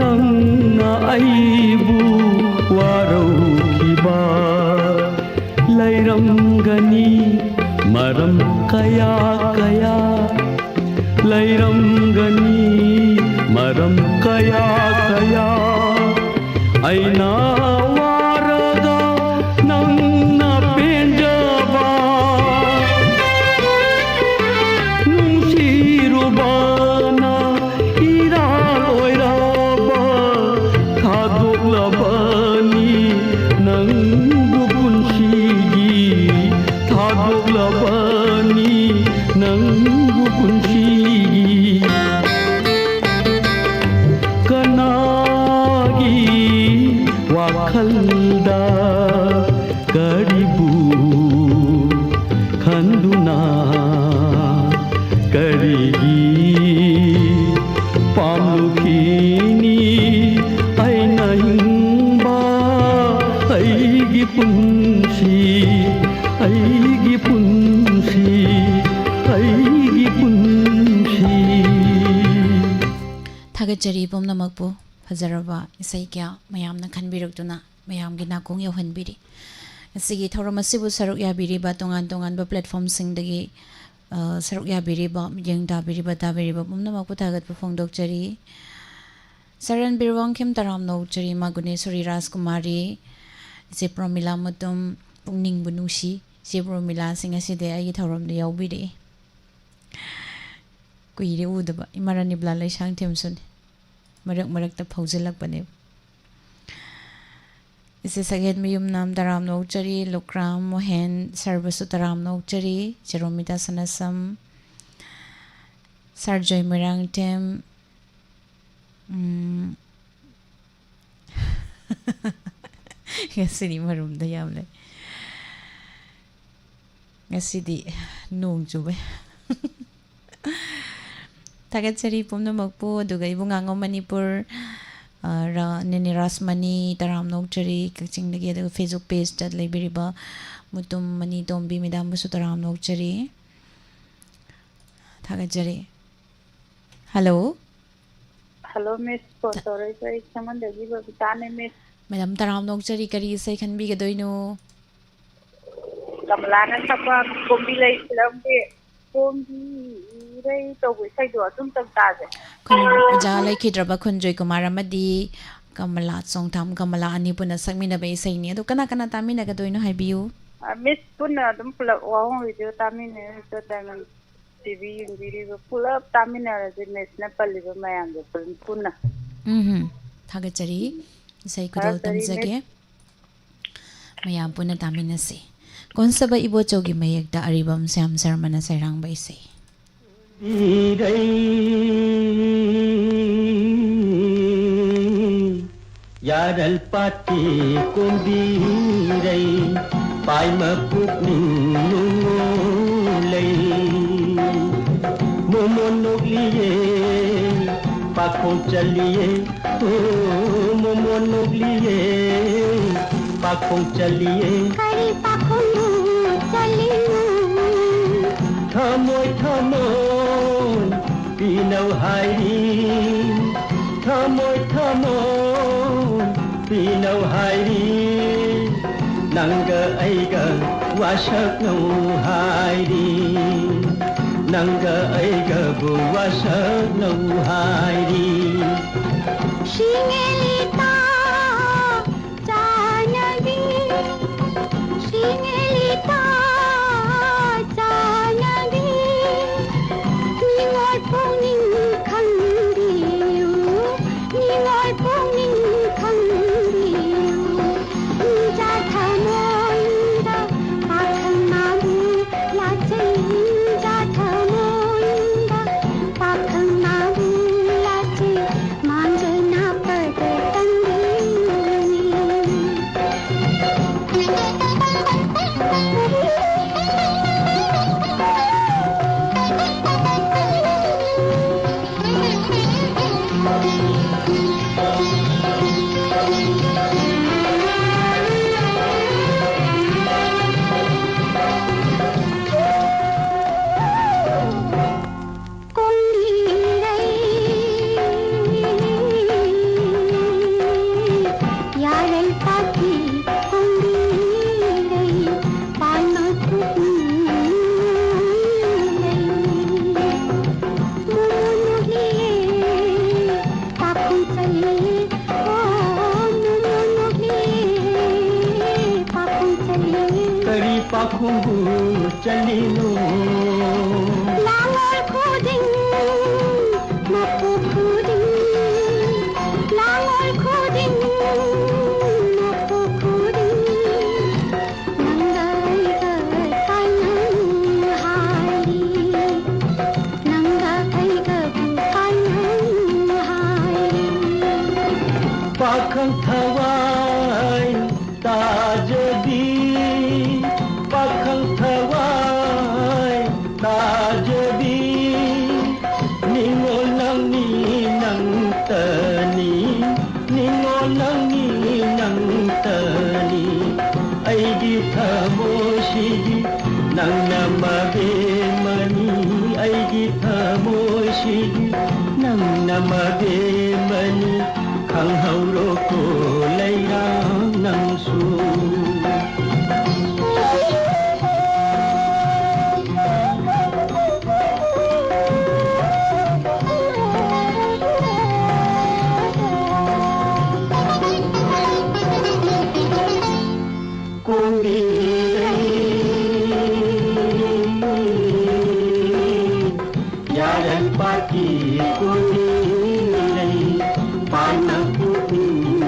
ꯅꯪꯅ ꯑꯩꯕꯨ ꯋꯥꯔꯧꯈꯤꯕ? ꯂꯩꯔꯝꯒꯅꯤ ꯃꯔꯝ ꯀꯌꯥ ꯀꯌꯥ, ꯂꯩꯔꯝꯒꯅꯤ ꯃꯔꯝ ꯀꯌꯥ ꯀꯌꯥ꯫ ꯑꯩꯅ ꯋꯥꯔꯒ ꯅꯪꯅ ꯄꯦꯟꯖꯕ, ꯅꯨꯡꯁꯤꯔꯨꯕꯅ ꯏꯔꯥꯜ ꯑꯣꯏꯔꯕ, ꯊꯥꯗꯣꯛꯂꯕꯅꯤ ꯅꯪꯕꯨ ꯄꯨꯟꯁꯤꯒꯤ, ꯊꯥꯗꯣꯛꯂꯕꯅꯤ ꯅꯪꯕꯨ ꯄꯨꯟꯁꯤꯒꯤ꯫ ꯀꯅꯥꯒꯤ ꯋꯥꯈꯜꯗ ꯀꯔꯤꯕꯨ ꯈꯟꯗꯨꯅ ꯀꯆꯦꯔꯤ ꯄꯨꯝꯅꯃꯛꯄꯨ ꯐꯖꯔꯕ ꯏꯁꯩ ꯀꯌꯥ ꯃꯌꯥꯝꯅ ꯈꯟꯕꯤꯔꯛꯇꯨꯅ ꯃꯌꯥꯝꯒꯤ ꯅꯥꯀꯣꯡ ꯌꯧꯍꯟꯕꯤꯔꯤ꯫ ꯉꯁꯤꯒꯤ ꯊꯧꯔꯝ ꯑꯁꯤꯕꯨ ꯁꯔꯨꯛ ꯌꯥꯕꯤꯔꯤꯕ ꯇꯣꯉꯥꯟ ꯇꯣꯉꯥꯟꯕ platformꯁꯤꯡꯗꯒꯤ, ꯑ, ꯁꯔꯨꯛ ꯌꯥꯕꯤꯔꯤꯕ, ꯃꯤꯠꯌꯦꯡ ꯇꯥꯕꯤꯔꯤꯕ, ꯇꯥꯕꯤꯔꯤꯕ ꯄꯨꯝꯅꯃꯛꯄꯨ ꯊꯥꯒꯠꯄ ꯐꯣꯡꯗꯣꯛꯆꯔꯤ꯫ ꯁꯔꯟꯕꯤꯔ ꯋꯥꯡꯈꯦꯝ, ꯇꯔꯥꯝꯅ ꯑꯣꯛꯆꯔꯤ, ꯃꯥꯒꯨꯅꯦꯁꯣꯔꯤ ꯔꯥꯖꯀꯨꯃꯥꯔꯤ, ꯏꯆꯦ ꯄ꯭ꯔꯣꯃꯤꯂꯥ ꯃꯇꯨꯝ, ꯄꯨꯛꯅꯤꯡꯕꯨ ꯅꯨꯡꯁꯤ, ꯏꯆꯦ ꯄ꯭ꯔꯣꯃꯤꯂꯥꯁꯤ ꯉꯁꯤꯗꯤ ꯑꯩꯒꯤ ꯊꯧꯔꯝꯗ ꯌꯥꯎꯕꯤꯔꯛꯏ꯫ ꯀꯨꯏꯔꯦ ꯎꯗꯕ꯫ ꯏꯃꯥ ꯔꯥꯅꯤꯕꯂꯥ ꯂꯩꯁꯥꯡꯊꯦꯝꯁꯨꯅꯤ꯫ ꯃꯔꯛ ꯃꯔꯛꯇ ꯐꯥꯎꯖꯤꯜꯂꯛꯄꯅꯦꯕ꯫ ꯏꯆꯦ ꯁꯛꯍꯦꯟ ꯃꯌꯨꯝꯅꯥꯝ ꯇꯔꯥꯝꯅ ꯑꯣꯛꯆꯔꯤ, ꯂꯨꯀ꯭ꯔꯥꯝ ꯃꯣꯍꯦꯟ ꯁꯔꯕꯁꯨ ꯇꯔꯥꯝꯅ ꯑꯣꯛꯆꯔꯤ, ꯏꯆꯦ ꯔꯣꯃꯤꯇꯥ ꯁꯅꯥꯁꯝ, ꯁꯥꯔ ꯖꯣꯏ ꯃꯣꯏꯔꯥꯡꯊꯦꯝ, ꯎꯝ, ꯉꯁꯤꯗꯤ ꯃꯔꯨꯝꯗ ꯌꯥꯝ ꯂꯩ꯫ ꯉꯁꯤꯗꯤ ꯅꯣꯡ ꯆꯨꯕꯩ꯫ ꯊꯥꯒꯠꯆꯔꯤ ꯄꯨꯝꯅꯃꯛꯄꯨ꯫ ꯑꯗꯨꯒ ꯏꯕꯨꯡꯉꯥꯉꯣꯝ ꯃꯅꯤꯄꯨꯔ, ꯑ, ꯔꯥ-, ꯅꯦꯅꯦ ꯔꯥꯁꯃꯅꯤ ꯇꯔꯥꯝꯅ ꯑꯣꯛꯆꯔꯤ ꯀꯛꯆꯤꯡꯗꯒꯤ꯫ ꯑꯗꯨꯒ Facebook pageꯇ ꯂꯩꯕꯤꯔꯤꯕ ꯃꯨꯇꯨꯝ ꯃꯅꯤ ꯇꯣꯝꯕꯤ ꯃꯦꯗꯥꯝꯕꯨꯁꯨ ꯇꯔꯥꯝꯅ ꯑꯣꯛꯆꯔꯤ꯫ ꯊꯥꯒꯠꯆꯔꯤ꯫ ꯍꯜꯂꯣ꯫ ꯍꯜꯂꯣ, ꯃꯤꯁ, ꯐꯣꯟ ꯇꯧꯔꯛꯏꯁꯦ ꯑꯩ ꯁꯃꯟꯗꯒꯤ ꯕꯕꯤꯇꯥꯅꯦ, ꯃꯤꯁ꯫ ꯃꯦꯗꯥꯝ, ꯇꯔꯥꯝꯅ ꯑꯣꯛꯆꯔꯤ, ꯀꯔꯤ ꯏꯁꯩ ꯈꯟꯕꯤꯒꯗꯣꯏꯅꯣ? ꯀꯃꯂꯥꯅ ꯁꯛꯄ ꯀꯣꯝꯕꯤ ꯂꯩ ꯐꯤꯂꯝꯒꯤ ꯀꯣꯝꯕꯤ ꯂꯩ ꯇꯧꯕ ꯏꯁꯩꯗꯣ ꯑꯗꯨꯝꯇꯪ ꯇꯥꯁꯦ꯫ ꯈꯨꯟ ꯑꯣꯖꯥ ꯂꯩꯈꯤꯗ꯭ꯔꯕ ꯈꯨꯟꯖꯣꯏ ꯀꯨꯃꯥꯔ ꯑꯃꯗꯤ ꯀꯃꯂꯥ ꯆꯣꯡꯊꯥꯝ, ꯀꯃꯂꯥ ꯑꯅꯤ ꯄꯨꯟꯅ ꯁꯛꯃꯤꯟꯅꯕ ꯏꯁꯩꯅꯤ꯫ ꯑꯗꯣ ꯀꯅꯥ ꯀꯅꯥ ꯇꯥꯃꯤꯟꯅꯒꯗꯣꯏꯅꯣ ꯍꯥꯏꯕꯤꯌꯨ꯫ ꯑ, ꯃꯤꯁ, ꯄꯨꯟꯅ ꯑꯗꯨꯝ ꯄꯨꯂꯞ ꯋꯥꯍꯣꯡ ꯔꯦꯗꯤꯑꯣ ꯇꯥꯃꯤꯟꯅꯔꯤꯕ, ꯗꯥꯏꯃꯟ ꯇꯤꯚꯤ ꯌꯦꯡꯕꯤꯔꯤꯕ ꯄꯨꯂꯞ ꯇꯥꯃꯤꯟꯅꯔꯁꯦ, ꯃꯤꯁꯅ ꯄꯜꯂꯤꯕ ꯃꯌꯥꯝꯗꯣ ꯄꯨꯟ-, ꯄꯨꯟꯅ꯫ ꯎꯝ ꯍꯝ꯫ ꯊꯥꯒꯠꯆꯔꯤ꯫ ꯏꯁꯩ ꯈꯨꯗꯣꯜ ꯊꯥꯒꯠꯆꯔꯤ, ꯇꯝꯖꯒꯦ꯫ ꯃꯤꯁ꯫ ꯃꯌꯥꯝ ꯄꯨꯟꯅ ꯇꯥꯃꯤꯟꯅꯁꯤ꯫ ꯀꯣꯟꯁꯕ ꯏꯕꯣꯆꯧꯒꯤ ꯃꯌꯦꯛꯇ ꯑꯔꯤꯕꯝ ꯁ꯭ꯌꯥꯝ ꯁꯔꯃꯅ ꯁꯩꯔꯥꯡꯕ ꯏꯁꯩ꯫ ꯏꯔꯩ ꯌꯥꯔꯜ ꯄꯥꯠꯀꯤ ꯀꯨꯝꯕꯤꯔꯩ, ꯄꯥꯏꯃ ꯄꯨꯛꯅꯤꯡ ꯅꯨꯡꯉꯣ ꯂꯩ꯫ ꯃꯣꯃꯣꯟ ꯅꯣꯛꯂꯤꯌꯦ, ꯄꯥꯈꯣꯡ ꯆꯜꯂꯤꯌꯦ, ꯑꯣ, ꯃꯣꯃꯣꯟ ꯅꯣꯛꯂꯤꯌꯦ, ꯄꯥꯈꯣꯡ ꯆꯜꯂꯤꯌꯦ꯫ ꯀꯔꯤ ꯄꯥꯈꯣꯡꯅꯣ ꯆꯜꯂꯤꯅꯣ? ꯊꯃꯣꯏ, ꯊꯃꯣꯏ ꯄꯤꯅꯧ ꯍꯥꯏꯔꯤ꯫ ꯊꯃꯣꯏ ꯊꯃꯣꯏ ꯄꯤꯅꯧ ꯍꯥꯏꯔꯤ, ꯅꯪꯒ ꯑꯩꯒ ꯋꯥꯁꯛꯅꯧ ꯍꯥꯏꯔꯤ, ꯅꯪꯒ ꯑꯩꯒꯕꯨ ꯋꯥꯁꯛꯅꯧ ꯍꯥꯏꯔꯤ꯫ ꯁꯤꯡꯉꯦꯂꯤꯇꯥ ꯆꯥꯅꯕꯤ, ꯁꯤꯡꯉꯦꯂꯤꯇꯥ ꯆꯥꯅꯕꯤ, ꯅꯤꯡꯉꯣꯜ ꯄꯨꯛꯅꯤꯡ ꯈꯪꯕꯤꯌꯨ, ꯅꯤꯡꯉꯣꯜ ꯄꯨꯛꯅꯤꯡ ꯈꯪꯕꯤꯌꯨ꯫ ꯅꯤꯡꯖꯥ ꯊꯃꯣꯏꯗ ꯄꯥꯈꯪ ꯃꯥꯕꯨ ꯂꯥꯠꯆꯩ, ꯅꯤꯡꯖꯥ ꯊꯃꯣꯏꯗ ꯄꯥꯈꯪ ꯃꯥꯕꯨ ꯂꯥꯠꯆꯩ, ꯃꯥꯡꯖꯧꯅ ꯄꯗ ꯇꯝꯕꯤꯌꯨꯅꯤ꯫ ꯀꯣꯡꯕꯤꯔꯩ, ꯌꯥꯔꯩ ꯄꯥꯛꯄꯤ ꯀꯣꯡꯕꯤꯔꯩ, ꯄꯥꯟ ꯃꯈꯣꯛ ꯂꯩ꯫ ꯃꯣꯃꯣ ꯅꯣꯛꯂꯤꯌꯦ, ꯄꯥꯈꯣꯡ ꯆꯜꯂꯤꯌꯦ, ꯑꯣ, ꯃꯣꯃꯣ ꯅꯣꯛꯂꯤꯌꯦ, ꯄꯥꯈꯣꯡ ꯆꯜꯂꯤꯌꯦ꯫ ꯀꯔꯤ ꯄꯥꯈꯣꯡꯕꯨ ꯆꯜꯂꯤꯅꯣ? ꯂꯥꯡꯑꯣꯜ ꯈꯨꯗꯤꯡ, ꯃꯄꯣꯛ ꯈꯨꯗꯤꯡ, ꯂꯥꯡꯑꯣꯜ ꯈꯨꯗꯤꯡ, ꯃꯄꯣꯛ ꯈꯨꯗꯤꯡ, ꯅꯪꯒ ꯑꯩꯒ ꯀꯥꯏꯅꯧ ꯍꯥꯏꯔꯤ, ꯅꯪꯒ ꯑꯩꯒꯕꯨ ꯀꯥꯏꯅꯧ ꯍꯥꯏꯔꯤ꯫ ꯄꯥꯈꯪ ꯊꯋꯥꯏ ꯇꯥꯖꯕꯤ, ꯄꯥꯈꯪ ꯊꯋꯥꯏ ꯇꯥꯖꯕꯤ, ꯅꯤꯡꯉꯣꯜ ꯅꯪꯅꯤ ꯅꯪꯇꯅꯤ, ꯅꯤꯡꯉꯣꯜ ꯅꯪꯅꯤ ꯅꯪꯇꯅꯤ꯫ ꯑꯩꯒꯤ ꯊꯃꯣꯏꯁꯤꯒꯤ ꯅꯪꯅ ꯃꯕꯦꯝꯃꯅꯤ, ꯑꯩꯒꯤ ꯊꯃꯣꯏꯁꯤꯒꯤ ꯅꯪꯅ ꯃꯕꯦꯝꯃꯅꯤ꯫ ꯍꯧꯔꯣꯀꯣ ꯂꯩꯔꯥꯡ ꯅꯪꯁꯨ꯫ ꯀꯣꯝꯕꯤꯔꯩ, ꯌꯥꯔꯟꯄꯥꯠꯀꯤ ꯀꯣꯝꯕꯤꯔꯩ, ꯄꯥꯟꯅ ꯄꯨꯛꯅꯤꯡ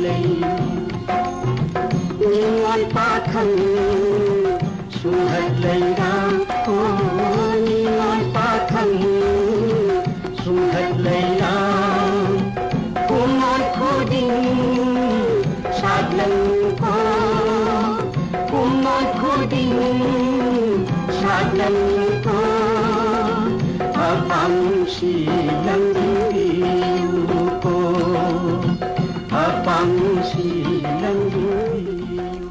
ꯂꯩ꯫ ꯅꯤꯉꯣꯜ ꯄꯥꯈꯪ ꯁꯨꯍꯠ ꯂꯩꯔꯥꯡ, ꯑꯣ, ꯅꯤꯉꯣꯜ ꯄꯥꯈꯪ ꯁꯨꯍꯠ ꯂꯩꯔꯥꯡ, ꯈꯨꯃꯣꯟ ꯈꯨꯗꯤꯡ ꯁꯥꯠꯂꯪꯀꯣ, ꯈꯨꯃꯣꯟ ꯈꯨꯗꯤꯡ ꯁꯥꯠꯂꯪꯀꯣ, ꯑꯄꯥꯝꯁꯤ ꯂꯪꯕꯤꯌꯨꯀꯣ, ꯑꯄꯥꯝꯁꯤ ꯂꯪꯕꯤꯌꯨ꯫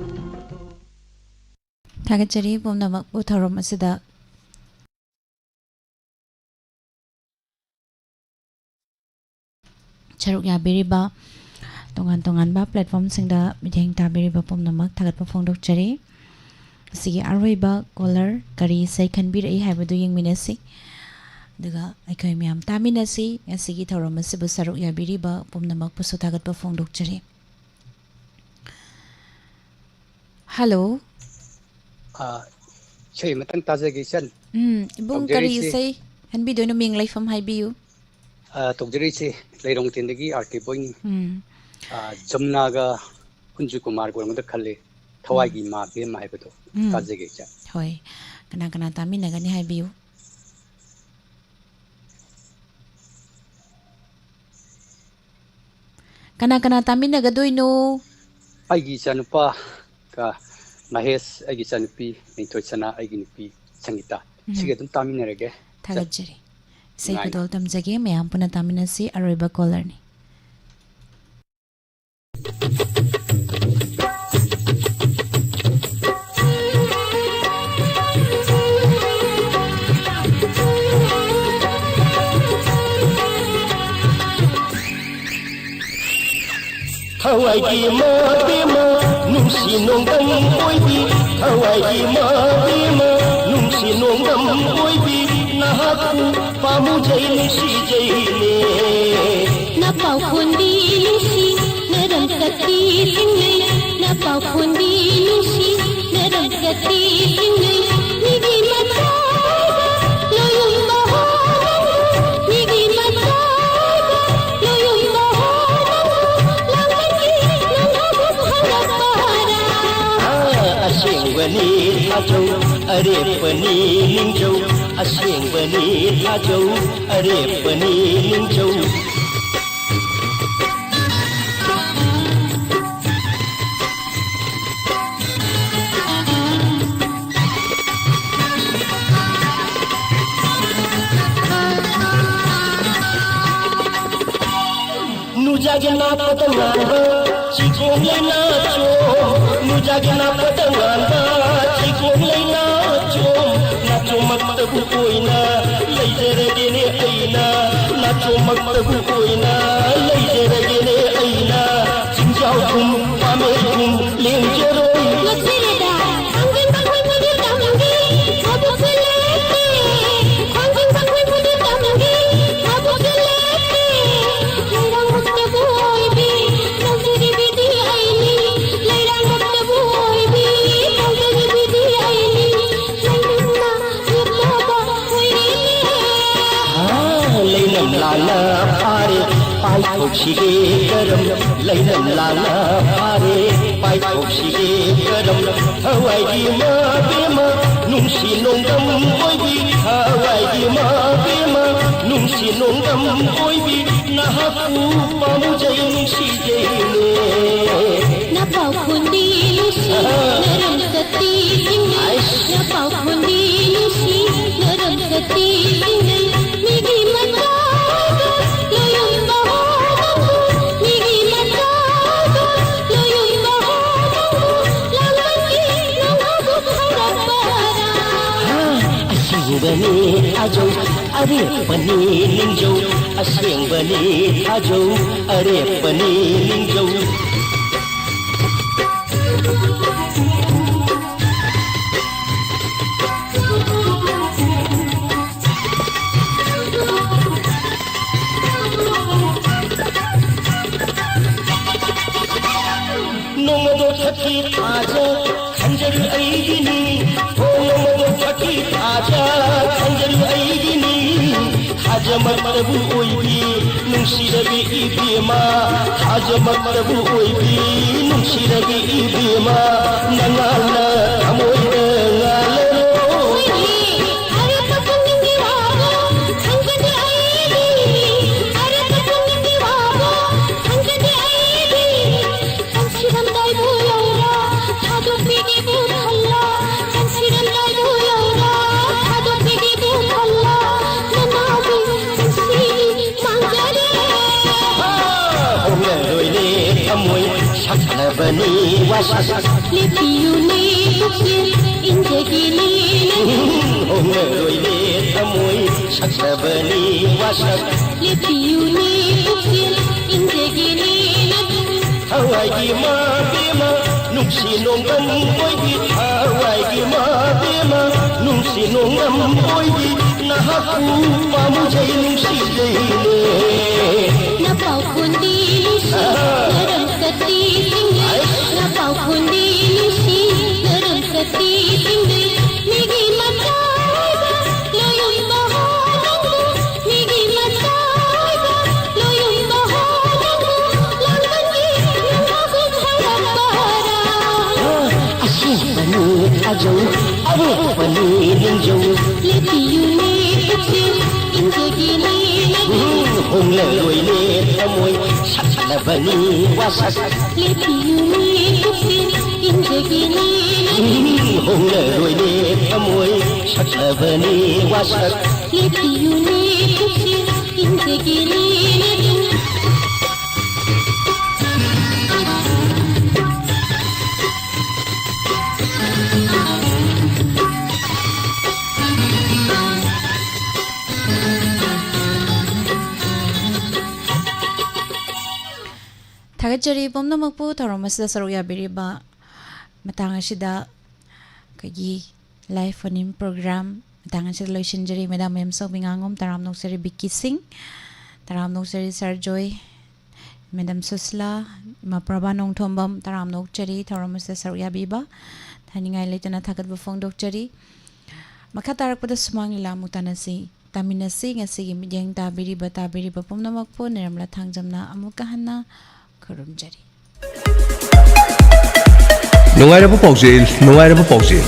ꯊꯥꯒꯠꯆꯔꯤ ꯄꯨꯝꯅꯃꯛꯄꯨ ꯊꯧꯔꯝ ꯑꯁꯤꯗ ꯁꯔꯨꯛ ꯌꯥꯕꯤꯔꯤꯕ, ꯇꯣꯉꯥꯟ ꯇꯣꯉꯥꯟꯕ platformꯁꯤꯡꯗ ꯃꯤꯠꯌꯦꯡ ꯇꯥꯕꯤꯔꯤꯕ ꯄꯨꯝꯅꯃꯛ ꯊꯥꯒꯠꯄ ꯐꯣꯡꯗꯣꯛꯆꯔꯤ꯫ ꯑꯁꯤꯒꯤ ꯑꯔꯣꯏꯕ caller ꯀꯔꯤ ꯏꯁꯩ ꯈꯟꯕꯤꯔꯛꯏ ꯍꯥꯏꯕꯗꯨ ꯌꯦꯡꯃꯤꯟꯅꯁꯤ꯫ ꯑꯗꯨꯒ ꯑꯩꯈꯣꯏ ꯃꯌꯥꯝ ꯇꯥꯃꯤꯟꯅꯁꯤ꯫ ꯉꯁꯤꯒꯤ ꯊꯧꯔꯝ ꯑꯁꯤꯕꯨ ꯁꯔꯨꯛ ꯌꯥꯕꯤꯔꯤꯕ ꯄꯨꯝꯅꯃꯛꯄꯨꯁꯨ ꯊꯥꯒꯠꯄ ꯐꯣꯡꯗꯣꯛꯆꯔꯤ꯫ Hello꯫ ꯑꯥ, ꯏꯁꯩ ꯑꯃꯇꯪ ꯇꯥꯖꯒꯦ, ꯏꯆꯟ꯫ ꯎꯝ, ꯏꯕꯨꯡ, ꯀꯔꯤ ꯇꯧꯖꯔꯤꯁꯤ ꯏꯁꯩ ꯈꯟꯕꯤꯗꯣꯏꯅꯣ? ꯃꯤꯡ ꯂꯩꯐꯝ ꯍꯥꯏꯕꯤꯌꯨ꯫ ꯑꯥ, ꯇꯧꯖꯔꯤꯁꯤ ꯂꯩꯔꯣꯡꯊꯦꯟꯗꯒꯤ ꯑꯥꯔ ꯀꯦ ꯕꯣꯏꯅꯤ꯫ ꯎꯝ꯫ ꯑꯥ, ꯖꯃꯨꯅꯥꯒ ꯀꯨꯟꯖꯨ ꯀꯨꯃꯥꯔꯒ ꯑꯣꯏꯔꯝꯒꯗ꯭ꯔꯥ ꯈꯜꯂꯤ꯫ ꯎꯝ꯫ ꯊꯋꯥꯏꯒꯤ ꯏꯃꯥ ꯏꯕꯦꯝꯃ ꯍꯥꯏꯕꯗꯣ꯫ ꯎꯝ꯫ ꯇꯥꯖꯒꯦ, ꯏꯆꯟ꯫ ꯍꯣꯏ꯫ ꯀꯅꯥ ꯀꯅꯥ ꯇꯥꯃꯤꯟꯅꯒꯅꯤ ꯍꯥꯏꯕꯤꯌꯨ꯫ ꯀꯅꯥ ꯀꯅꯥ ꯇꯥꯃꯤꯟꯅꯒꯗꯣꯏꯅꯣ? ꯑꯩꯒꯤ ꯏꯆꯥꯅꯨꯄꯥꯒ ꯃꯍꯦꯁ, ꯑꯩꯒꯤ ꯏꯆꯥꯅꯨꯄꯤ ꯅꯤꯡꯊꯣꯏꯁꯅꯥ, ꯑꯩꯒꯤ ꯅꯨꯄꯤ ꯁꯪꯒꯤꯇꯥ꯫ ꯎꯝ꯫ ꯁꯤꯒ ꯑꯗꯨꯝ ꯇꯥꯃꯤꯟꯅꯔꯒꯦ꯫ ꯊꯥꯒꯠꯆꯔꯤ꯫ ꯏꯁꯩ ꯅꯨꯡꯉꯥꯏꯅ꯫ ꯈꯨꯗꯣꯜ ꯇꯝꯖꯒꯦ, ꯃꯌꯥꯝ ꯄꯨꯟꯅ ꯇꯥꯃꯤꯟꯅꯁꯤ꯫ ꯑꯔꯣꯏꯕ callerꯅꯤ꯫ ꯊꯋꯥꯏꯒꯤ ꯃꯕꯦꯝꯃ, ꯅꯨꯡꯁꯤ ꯅꯣꯡꯗꯝ ꯑꯣꯏꯕꯤ, ꯊꯋꯥꯏꯒꯤ ꯃꯕꯦꯝꯃ, ꯅꯨꯡꯁꯤ ꯅꯣꯡꯗꯝ ꯑꯣꯏꯕꯤ, ꯅꯍꯥꯛꯄꯨ ꯄꯥꯝꯃꯨꯖꯩ ꯅꯨꯡꯁꯤꯖꯩꯅꯦ꯫ ꯅꯄꯥꯎ ꯈꯣꯟꯗꯤ ꯅꯨꯡꯁꯤ, ꯅꯔꯝ ꯆꯠꯄꯤ ꯆꯤꯡꯅꯩ, ꯅꯄꯥꯎ ꯈꯣꯟꯗꯤ ꯅꯨꯡꯁꯤ, ꯅꯔꯝ ꯆꯠꯄꯤ ꯆꯤꯡꯅꯩ, ꯃꯤꯒꯤ ꯃꯆꯥ ꯂꯣꯌꯨꯝꯕ ꯍꯣ ꯅꯪꯕꯨ, ꯃꯤꯒꯤ ꯃꯆꯥ ꯂꯣꯌꯨꯝꯕ ꯍꯣ ꯅꯪꯕꯨ, ꯂꯥꯡꯕꯟꯒꯤ ꯅꯪ ꯍꯧꯒꯠ ꯍꯧꯔꯛꯄꯔꯥ? ꯑꯥ, ꯑꯁꯦꯡꯕꯅꯤ ꯊꯥꯖꯧ, ꯑꯔꯦꯞꯄꯅꯤ ꯅꯤꯡꯖꯧ, ꯑꯁꯦꯡꯕꯅꯤ ꯊꯥꯖꯧ, ꯑꯔꯦꯞꯄꯅꯤ ꯅꯤꯡꯖꯧ꯫ ꯅꯨꯖꯥꯒꯤ ꯅꯥꯄꯗ ꯉꯥꯟꯕ ꯆꯤꯒꯣꯡ ꯂꯩꯅꯥꯆꯣꯝ, ꯅꯨꯖꯥꯒꯤ ꯅꯥꯄꯗ ꯉꯥꯟꯕ ꯆꯤꯒꯣꯡ ꯂꯩꯅꯥꯆꯣꯝ, ꯅꯥꯆꯣꯝꯃꯛꯇꯕꯨ ꯑꯣꯏꯅ ꯂꯩꯖꯔꯒꯦꯅꯦ ꯑꯩꯅ, ꯅꯥꯆꯣꯝꯃꯛꯇꯕꯨ ꯑꯣꯏꯅ ꯂꯩꯖꯔꯒꯦꯅꯦ ꯑꯩꯅ, ꯆꯤꯡꯖꯥꯎꯒꯨꯝ ꯄꯥꯃꯦꯜꯒꯨꯝ ꯂꯦꯡꯖꯔꯣꯏ꯫ ꯉꯛꯆꯔꯦꯗ, ꯈꯣꯡꯖꯪ ꯈꯣꯡꯖꯪ ꯈꯣꯡꯖꯪ ꯇꯝꯒꯤ ꯊꯕꯛꯁꯦ ꯂꯦꯞꯇꯦ, ꯈꯣꯡꯖꯪ ꯈꯣꯡꯖꯪ ꯈꯣꯡꯖꯪ ꯇꯝꯒꯤ ꯊꯕꯛꯁꯦ ꯂꯦꯞꯇꯦ, ꯂꯩꯔꯥꯡꯕꯛꯇꯕꯨ ꯑꯣꯏꯕꯤ ꯇꯧꯖꯔꯤꯕꯤꯗꯤ ꯑꯩꯅꯤ, ꯂꯩꯔꯥꯡꯕꯛꯇꯕꯨ ꯑꯣꯏꯕꯤ ꯇꯧꯖꯔꯤꯕꯤꯗꯤ ꯑꯩꯅꯤ, ꯂꯩꯔꯝꯅ ꯌꯦꯛꯂꯕ ꯍꯨꯏꯔꯤꯅꯤ꯫ ꯍꯥ, ꯂꯩꯅꯝ ꯂꯥꯟꯅ ꯐꯥꯔꯦ, ꯄꯥꯏꯊꯣꯛꯁꯤꯒꯦ ꯀꯔꯝ, ꯂꯩꯅꯝ ꯂꯥꯟꯅ ꯐꯥꯔꯦ, ꯄꯥꯏꯊꯣꯛꯁꯤꯒꯦ ꯀꯔꯝ, ꯊꯋꯥꯏꯒꯤ ꯃꯕꯦꯝꯃ, ꯅꯨꯡꯁꯤ ꯅꯣꯡꯗꯝ ꯑꯣꯏꯕꯤ, ꯊꯋꯥꯏꯒꯤ ꯃꯕꯦꯝꯃ, ꯅꯨꯡꯁꯤ ꯅꯣꯡꯗꯝ ꯑꯣꯏꯕꯤ, ꯅꯍꯥꯛꯄꯨ ꯄꯥꯝꯖꯩ ꯅꯨꯡꯁꯤꯖꯩꯅꯦ꯫ ꯅꯄꯥꯎ ꯈꯣꯟꯗꯤ ꯅꯨꯡꯁꯤ, ꯑꯍꯥ꯫ ꯅꯔꯝ ꯆꯠꯄꯤ ꯆꯤꯡꯅꯩ꯫ ꯑꯩꯁ꯫ ꯅꯄꯥꯎ ꯈꯣꯟꯗꯤ ꯅꯨꯡꯁꯤ, ꯅꯔꯝ ꯆꯠꯄꯤ ꯆꯤꯡꯅꯩ꯫ ꯃꯤꯒꯤ ꯃꯆꯥꯗꯣ ꯂꯣꯌꯨꯝꯕ ꯍꯣ ꯅꯪꯕꯨ, ꯃꯤꯒꯤ ꯃꯆꯥꯗꯣ ꯂꯣꯌꯨꯝꯕ ꯍꯣ ꯅꯪꯕꯨ, ꯂꯥꯡꯕꯟꯒꯤ ꯅꯣꯡ ꯍꯧꯒꯠ ꯍꯧꯔꯛꯄꯔꯥ? ꯍꯥ, ꯑꯁꯤ ꯑꯁꯦꯡꯕꯅꯤ ꯊꯥꯖꯧ, ꯑꯔꯦꯞꯄꯅꯤ ꯅꯤꯡꯖꯧ, ꯑꯁꯦꯡꯕꯅꯤ ꯊꯥꯖꯧ, ꯑꯔꯦꯞꯄꯅꯤ ꯅꯤꯡꯖꯧ꯫ ꯅꯣꯡꯃꯗꯣ ꯁꯛꯀꯤ ꯊꯥꯖ ꯈꯟꯖꯔꯨ ꯑꯩꯒꯤꯅꯤ꯫ ꯍꯣ, ꯅꯣꯡꯃꯗꯣ ꯁꯛꯀꯤ ꯊꯥꯖ ꯈꯟꯖꯔꯨ ꯑꯩꯒꯤꯅꯤ꯫ ꯊꯥꯖꯃꯛꯇꯕꯨ ꯑꯣꯏꯕꯤ ꯅꯨꯡꯁꯤꯔꯕꯤ ꯏꯕꯦꯝꯃ, ꯊꯥꯖꯃꯛꯇꯕꯨ ꯑꯣꯏꯕꯤ ꯅꯨꯡꯁꯤꯔꯕꯤ ꯏꯕꯦꯝꯃ, ꯅꯉꯥꯜꯅ ꯊꯃꯣꯏꯗ ꯉꯥꯜꯂꯔꯣ꯫ ꯍꯣꯡꯂꯔꯣꯏꯅꯦ ꯊꯃꯣꯏ ꯁꯛꯅꯕꯅꯤ ꯋꯥꯁꯛ꯫ ꯂꯦꯞꯄꯤꯌꯨꯅꯦ ꯄꯨꯛꯆꯦꯜ ꯏꯟꯖꯒꯦꯅꯦ ꯅꯪ꯫ ꯍꯣꯡꯂꯔꯣꯏꯅꯦ ꯊꯃꯣꯏ ꯁꯛꯅꯕꯅꯤ ꯋꯥꯁꯛ꯫ ꯂꯦꯞꯄꯤꯌꯨꯅꯦ ꯄꯨꯛꯆꯦꯜ ꯏꯟꯖꯒꯦꯅꯦ ꯅꯪ꯫ ꯊꯋꯥꯏꯒꯤ ꯃꯥꯕꯦꯝꯃ ꯅꯨꯡꯁꯤ ꯅꯣꯡꯗꯝ ꯑꯣꯏꯕꯤ, ꯊꯋꯥꯏꯒꯤ ꯃꯥꯕꯦꯝꯃ ꯅꯨꯡꯁꯤ ꯅꯣꯡꯗꯝ ꯑꯣꯏꯕꯤ, ꯅꯍꯥꯛꯄꯨ ꯄꯥꯝꯖꯩ ꯅꯨꯡꯁꯤꯖꯩꯅꯦ꯫ ꯅꯄꯥꯎ ꯈꯣꯟꯗꯤ ꯅꯨꯡꯁꯤ, ꯅꯔꯝ ꯁꯛꯇꯤ ꯁꯤꯡꯂꯩ꯫ ꯅꯄꯥꯎ ꯈꯣꯟꯗꯤ ꯅꯨꯡꯁꯤ, ꯅꯔꯝ ꯁꯛꯇꯤ ꯁꯤꯡꯂꯩ꯫ ꯃꯤꯒꯤ ꯃꯆꯥ ꯑꯣꯏꯕ ꯂꯣꯌꯨꯝꯕ ꯍꯣ ꯅꯪꯕꯨ, ꯃꯤꯒꯤ ꯃꯆꯥ ꯑꯣꯏꯕ ꯂꯣꯌꯨꯝꯕ ꯍꯣ ꯅꯪꯕꯨ, ꯂꯥꯡꯕꯟꯒꯤ ꯅꯨꯡꯉꯥꯏꯕ ꯍꯧꯔꯛꯄꯔꯥ? ꯑꯁꯦꯡꯕꯅꯤ ꯊꯥꯖꯧ, ꯑꯔꯦꯞꯄꯅꯤ ꯅꯤꯡꯖꯧ꯫ ꯂꯦꯞꯄꯤꯌꯨꯅꯦ ꯄꯨꯛꯆꯦꯜ ꯏꯟꯖꯒꯦꯅꯦ ꯅꯪ꯫ ꯎꯝ, ꯍꯣꯡꯂꯔꯣꯏꯅꯦ ꯊꯃꯣꯏ ꯁꯛꯅꯕꯅꯤ ꯋꯥꯁꯛ꯫ ꯂꯦꯞꯄꯤꯌꯨꯅꯦ ꯄꯨꯛꯆꯦꯜ ꯏꯟꯖꯒꯦꯅꯦ ꯅꯪ꯫ ꯎꯝ, ꯍꯣꯡꯂꯔꯣꯏꯅꯦ ꯊꯃꯣꯏ ꯁꯛꯅꯕꯅꯤ ꯋꯥꯁꯛ꯫ ꯂꯦꯞꯄꯤꯌꯨꯅꯦ ꯄꯨꯛꯆꯦꯜ ꯏꯟꯖꯒꯦꯅꯦ ꯅꯪ꯫ ꯊꯥꯒꯠꯆꯔꯤ ꯄꯨꯝꯅꯃꯛꯄꯨ ꯊꯧꯔꯝ ꯑꯁꯤꯗ ꯁꯔꯨꯛ ꯌꯥꯕꯤꯔꯤꯕ꯫ ꯃꯇꯥꯡ ꯑꯁꯤꯗ ꯑꯩꯈꯣꯏꯒꯤ live phone-in program ꯃꯇꯥꯡ ꯑꯁꯤꯗ ꯂꯣꯏꯁꯤꯟꯖꯔꯤ꯫ ꯃꯦꯗꯥꯝ ꯃꯦꯝ ꯁꯣꯕꯤ ꯉꯥꯉꯣꯝ ꯇꯔꯥꯝꯅ ꯑꯣꯛꯆꯔꯤ꯫ ꯕꯤꯀꯤ ꯁꯤꯡ ꯇꯔꯥꯝꯅ ꯑꯣꯛꯆꯔꯤ꯫ ꯁꯥꯔ ꯖꯣꯏ, ꯃꯦꯗꯥꯝ ꯁꯨꯁꯂꯥ, ꯏꯃꯥ ꯄ꯭ꯔꯚꯥ ꯅꯣꯡꯊꯣꯝꯕꯝ ꯇꯔꯥꯝꯅ ꯑꯣꯛꯆꯔꯤ ꯊꯧꯔꯝ ꯑꯁꯤꯗ ꯁꯔꯨꯛ ꯌꯥꯕꯤꯕ꯫ ꯊꯥꯅꯤꯡꯉꯥꯏ ꯂꯩꯇꯅ ꯊꯥꯒꯠꯄ ꯐꯣꯡꯗꯣꯛꯆꯔꯤ꯫ ꯃꯈꯥ ꯇꯥꯔꯛꯄꯗ ꯁꯨꯃꯥꯡ ꯂꯤꯂꯥ ꯑꯃꯨꯛ ꯇꯥꯟꯅꯁꯤ꯫ ꯇꯥꯃꯤꯟꯅꯁꯤ꯫ ꯉꯁꯤꯒꯤ ꯃꯤꯠꯌꯦꯡ ꯇꯥꯕꯤꯔꯤꯕ, ꯇꯥꯕꯤꯔꯤꯕ ꯄꯨꯝꯅꯃꯛꯄꯨ ꯅꯤꯔꯃꯂꯥ ꯊꯥꯡꯖꯝꯅ ꯑꯃꯨꯛꯀ ꯍꯟꯅ ꯈꯨꯔꯨꯝꯖꯔꯤ꯫ ꯅꯨꯡꯉꯥꯏꯔꯕ ꯄꯥꯎꯖꯦꯜ, ꯅꯨꯡꯉꯥꯏꯔꯕ ꯄꯥꯎꯖꯦꯜ꯫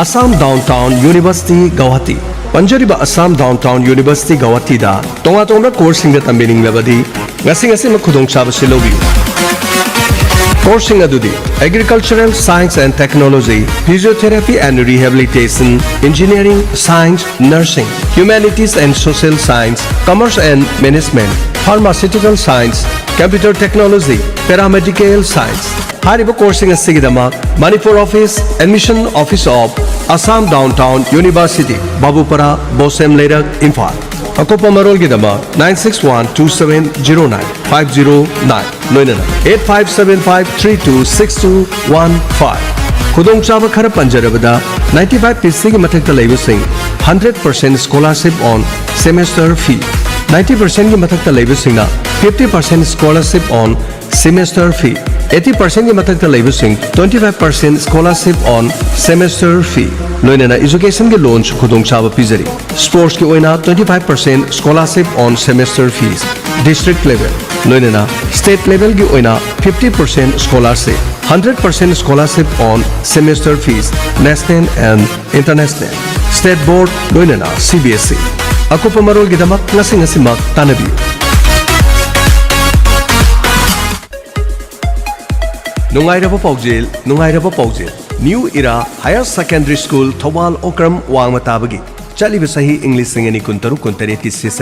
Assam Downtown University Guwahati꯫ ꯄꯟꯖꯔꯤꯕ Assam Downtown University Guwahati-ꯗ ꯇꯣꯉꯥꯟ ꯇꯣꯉꯥꯟꯕ course-ꯁꯤꯡꯗ ꯇꯝꯕꯤꯅꯤꯡꯂꯕꯗꯤ ꯉꯁꯤ ꯉꯁꯤꯃꯛ ꯈꯨꯗꯣꯡꯆꯥꯕꯁꯤ ꯂꯧꯕꯤꯌꯨ꯫ Course-ꯁꯤꯡ ꯑꯗꯨꯗꯤ Agricultural Science and Technology, Physiotherapy and Rehabilitation, Engineering, Science, Nursing, Humanities and Social Science, Commerce and Management, Pharmaceutical Science, Computer Technology, Paramedical Science꯫ ꯍꯥꯏꯔꯤꯕ course-ꯁꯤꯡ ꯑꯁꯤꯒꯤꯗꯃꯛ Manipur Office, Admission Office of Assam Downtown University, ꯕꯥꯕꯨꯄꯥꯔꯥ, ꯕꯣꯁꯦꯝ ꯂꯩꯔꯛ, ꯏꯝꯐꯥꯜ꯫ ꯑꯀꯨꯞꯄ ꯃꯔꯣꯜꯒꯤꯗꯃꯛ nine six one two seven zero nine five zero nine, ꯂꯣꯏꯅꯅ eight five seven five three two six two one five꯫ ꯈꯨꯗꯣꯡꯆꯥꯕ ꯈꯔ ꯄꯟꯖꯔꯕꯗ, ninety five percent-ꯀꯤ ꯃꯊꯛꯇ ꯂꯩꯕꯁꯤꯡ hundred percent scholarship on semester fee, ninety percent-ꯀꯤ ꯃꯊꯛꯇ ꯂꯩꯕꯁꯤꯡꯅ fifty percent scholarship on semester fee, eighty percent-ꯀꯤ ꯃꯊꯛꯇ ꯂꯩꯕꯁꯤꯡ twenty five percent scholarship on semester fee, ꯂꯣꯏꯅꯅ education-ꯒꯤ loan-ꯁꯨ ꯈꯨꯗꯣꯡꯆꯥꯕ ꯄꯤꯖꯔꯤ꯫ Sports-ꯀꯤ ꯑꯣꯏꯅ twenty five percent scholarship on semester fees, district level, ꯂꯣꯏꯅꯅ state level-ꯒꯤ ꯑꯣꯏꯅ fifty percent scholarship, hundred percent scholarship on semester fees, national and international, state board, ꯂꯣꯏꯅꯅ C B S E꯫ ꯑꯀꯨꯞꯄ ꯃꯔꯣꯜꯒꯤꯗꯃꯛ ꯉꯁꯤ ꯉꯁꯤꯃꯛ ꯇꯥꯟꯅꯕꯤꯌꯨ꯫ ꯅꯨꯡꯉꯥꯏꯔꯕ ꯄꯥꯎꯖꯦꯜ, ꯅꯨꯡꯉꯥꯏꯔꯕ ꯄꯥꯎꯖꯦꯜ꯫ New Era Higher Secondary School, Thoubal Okram ꯋꯥꯡꯃ ꯇꯥꯕꯒꯤ ꯆꯠꯂꯤꯕ ꯆꯍꯤ ꯏꯪ ꯂꯤꯁꯤꯡ ꯑꯅꯤ ꯀꯨꯟꯇꯔꯨꯛ ꯀꯨꯟꯇꯔꯦꯠꯀꯤ session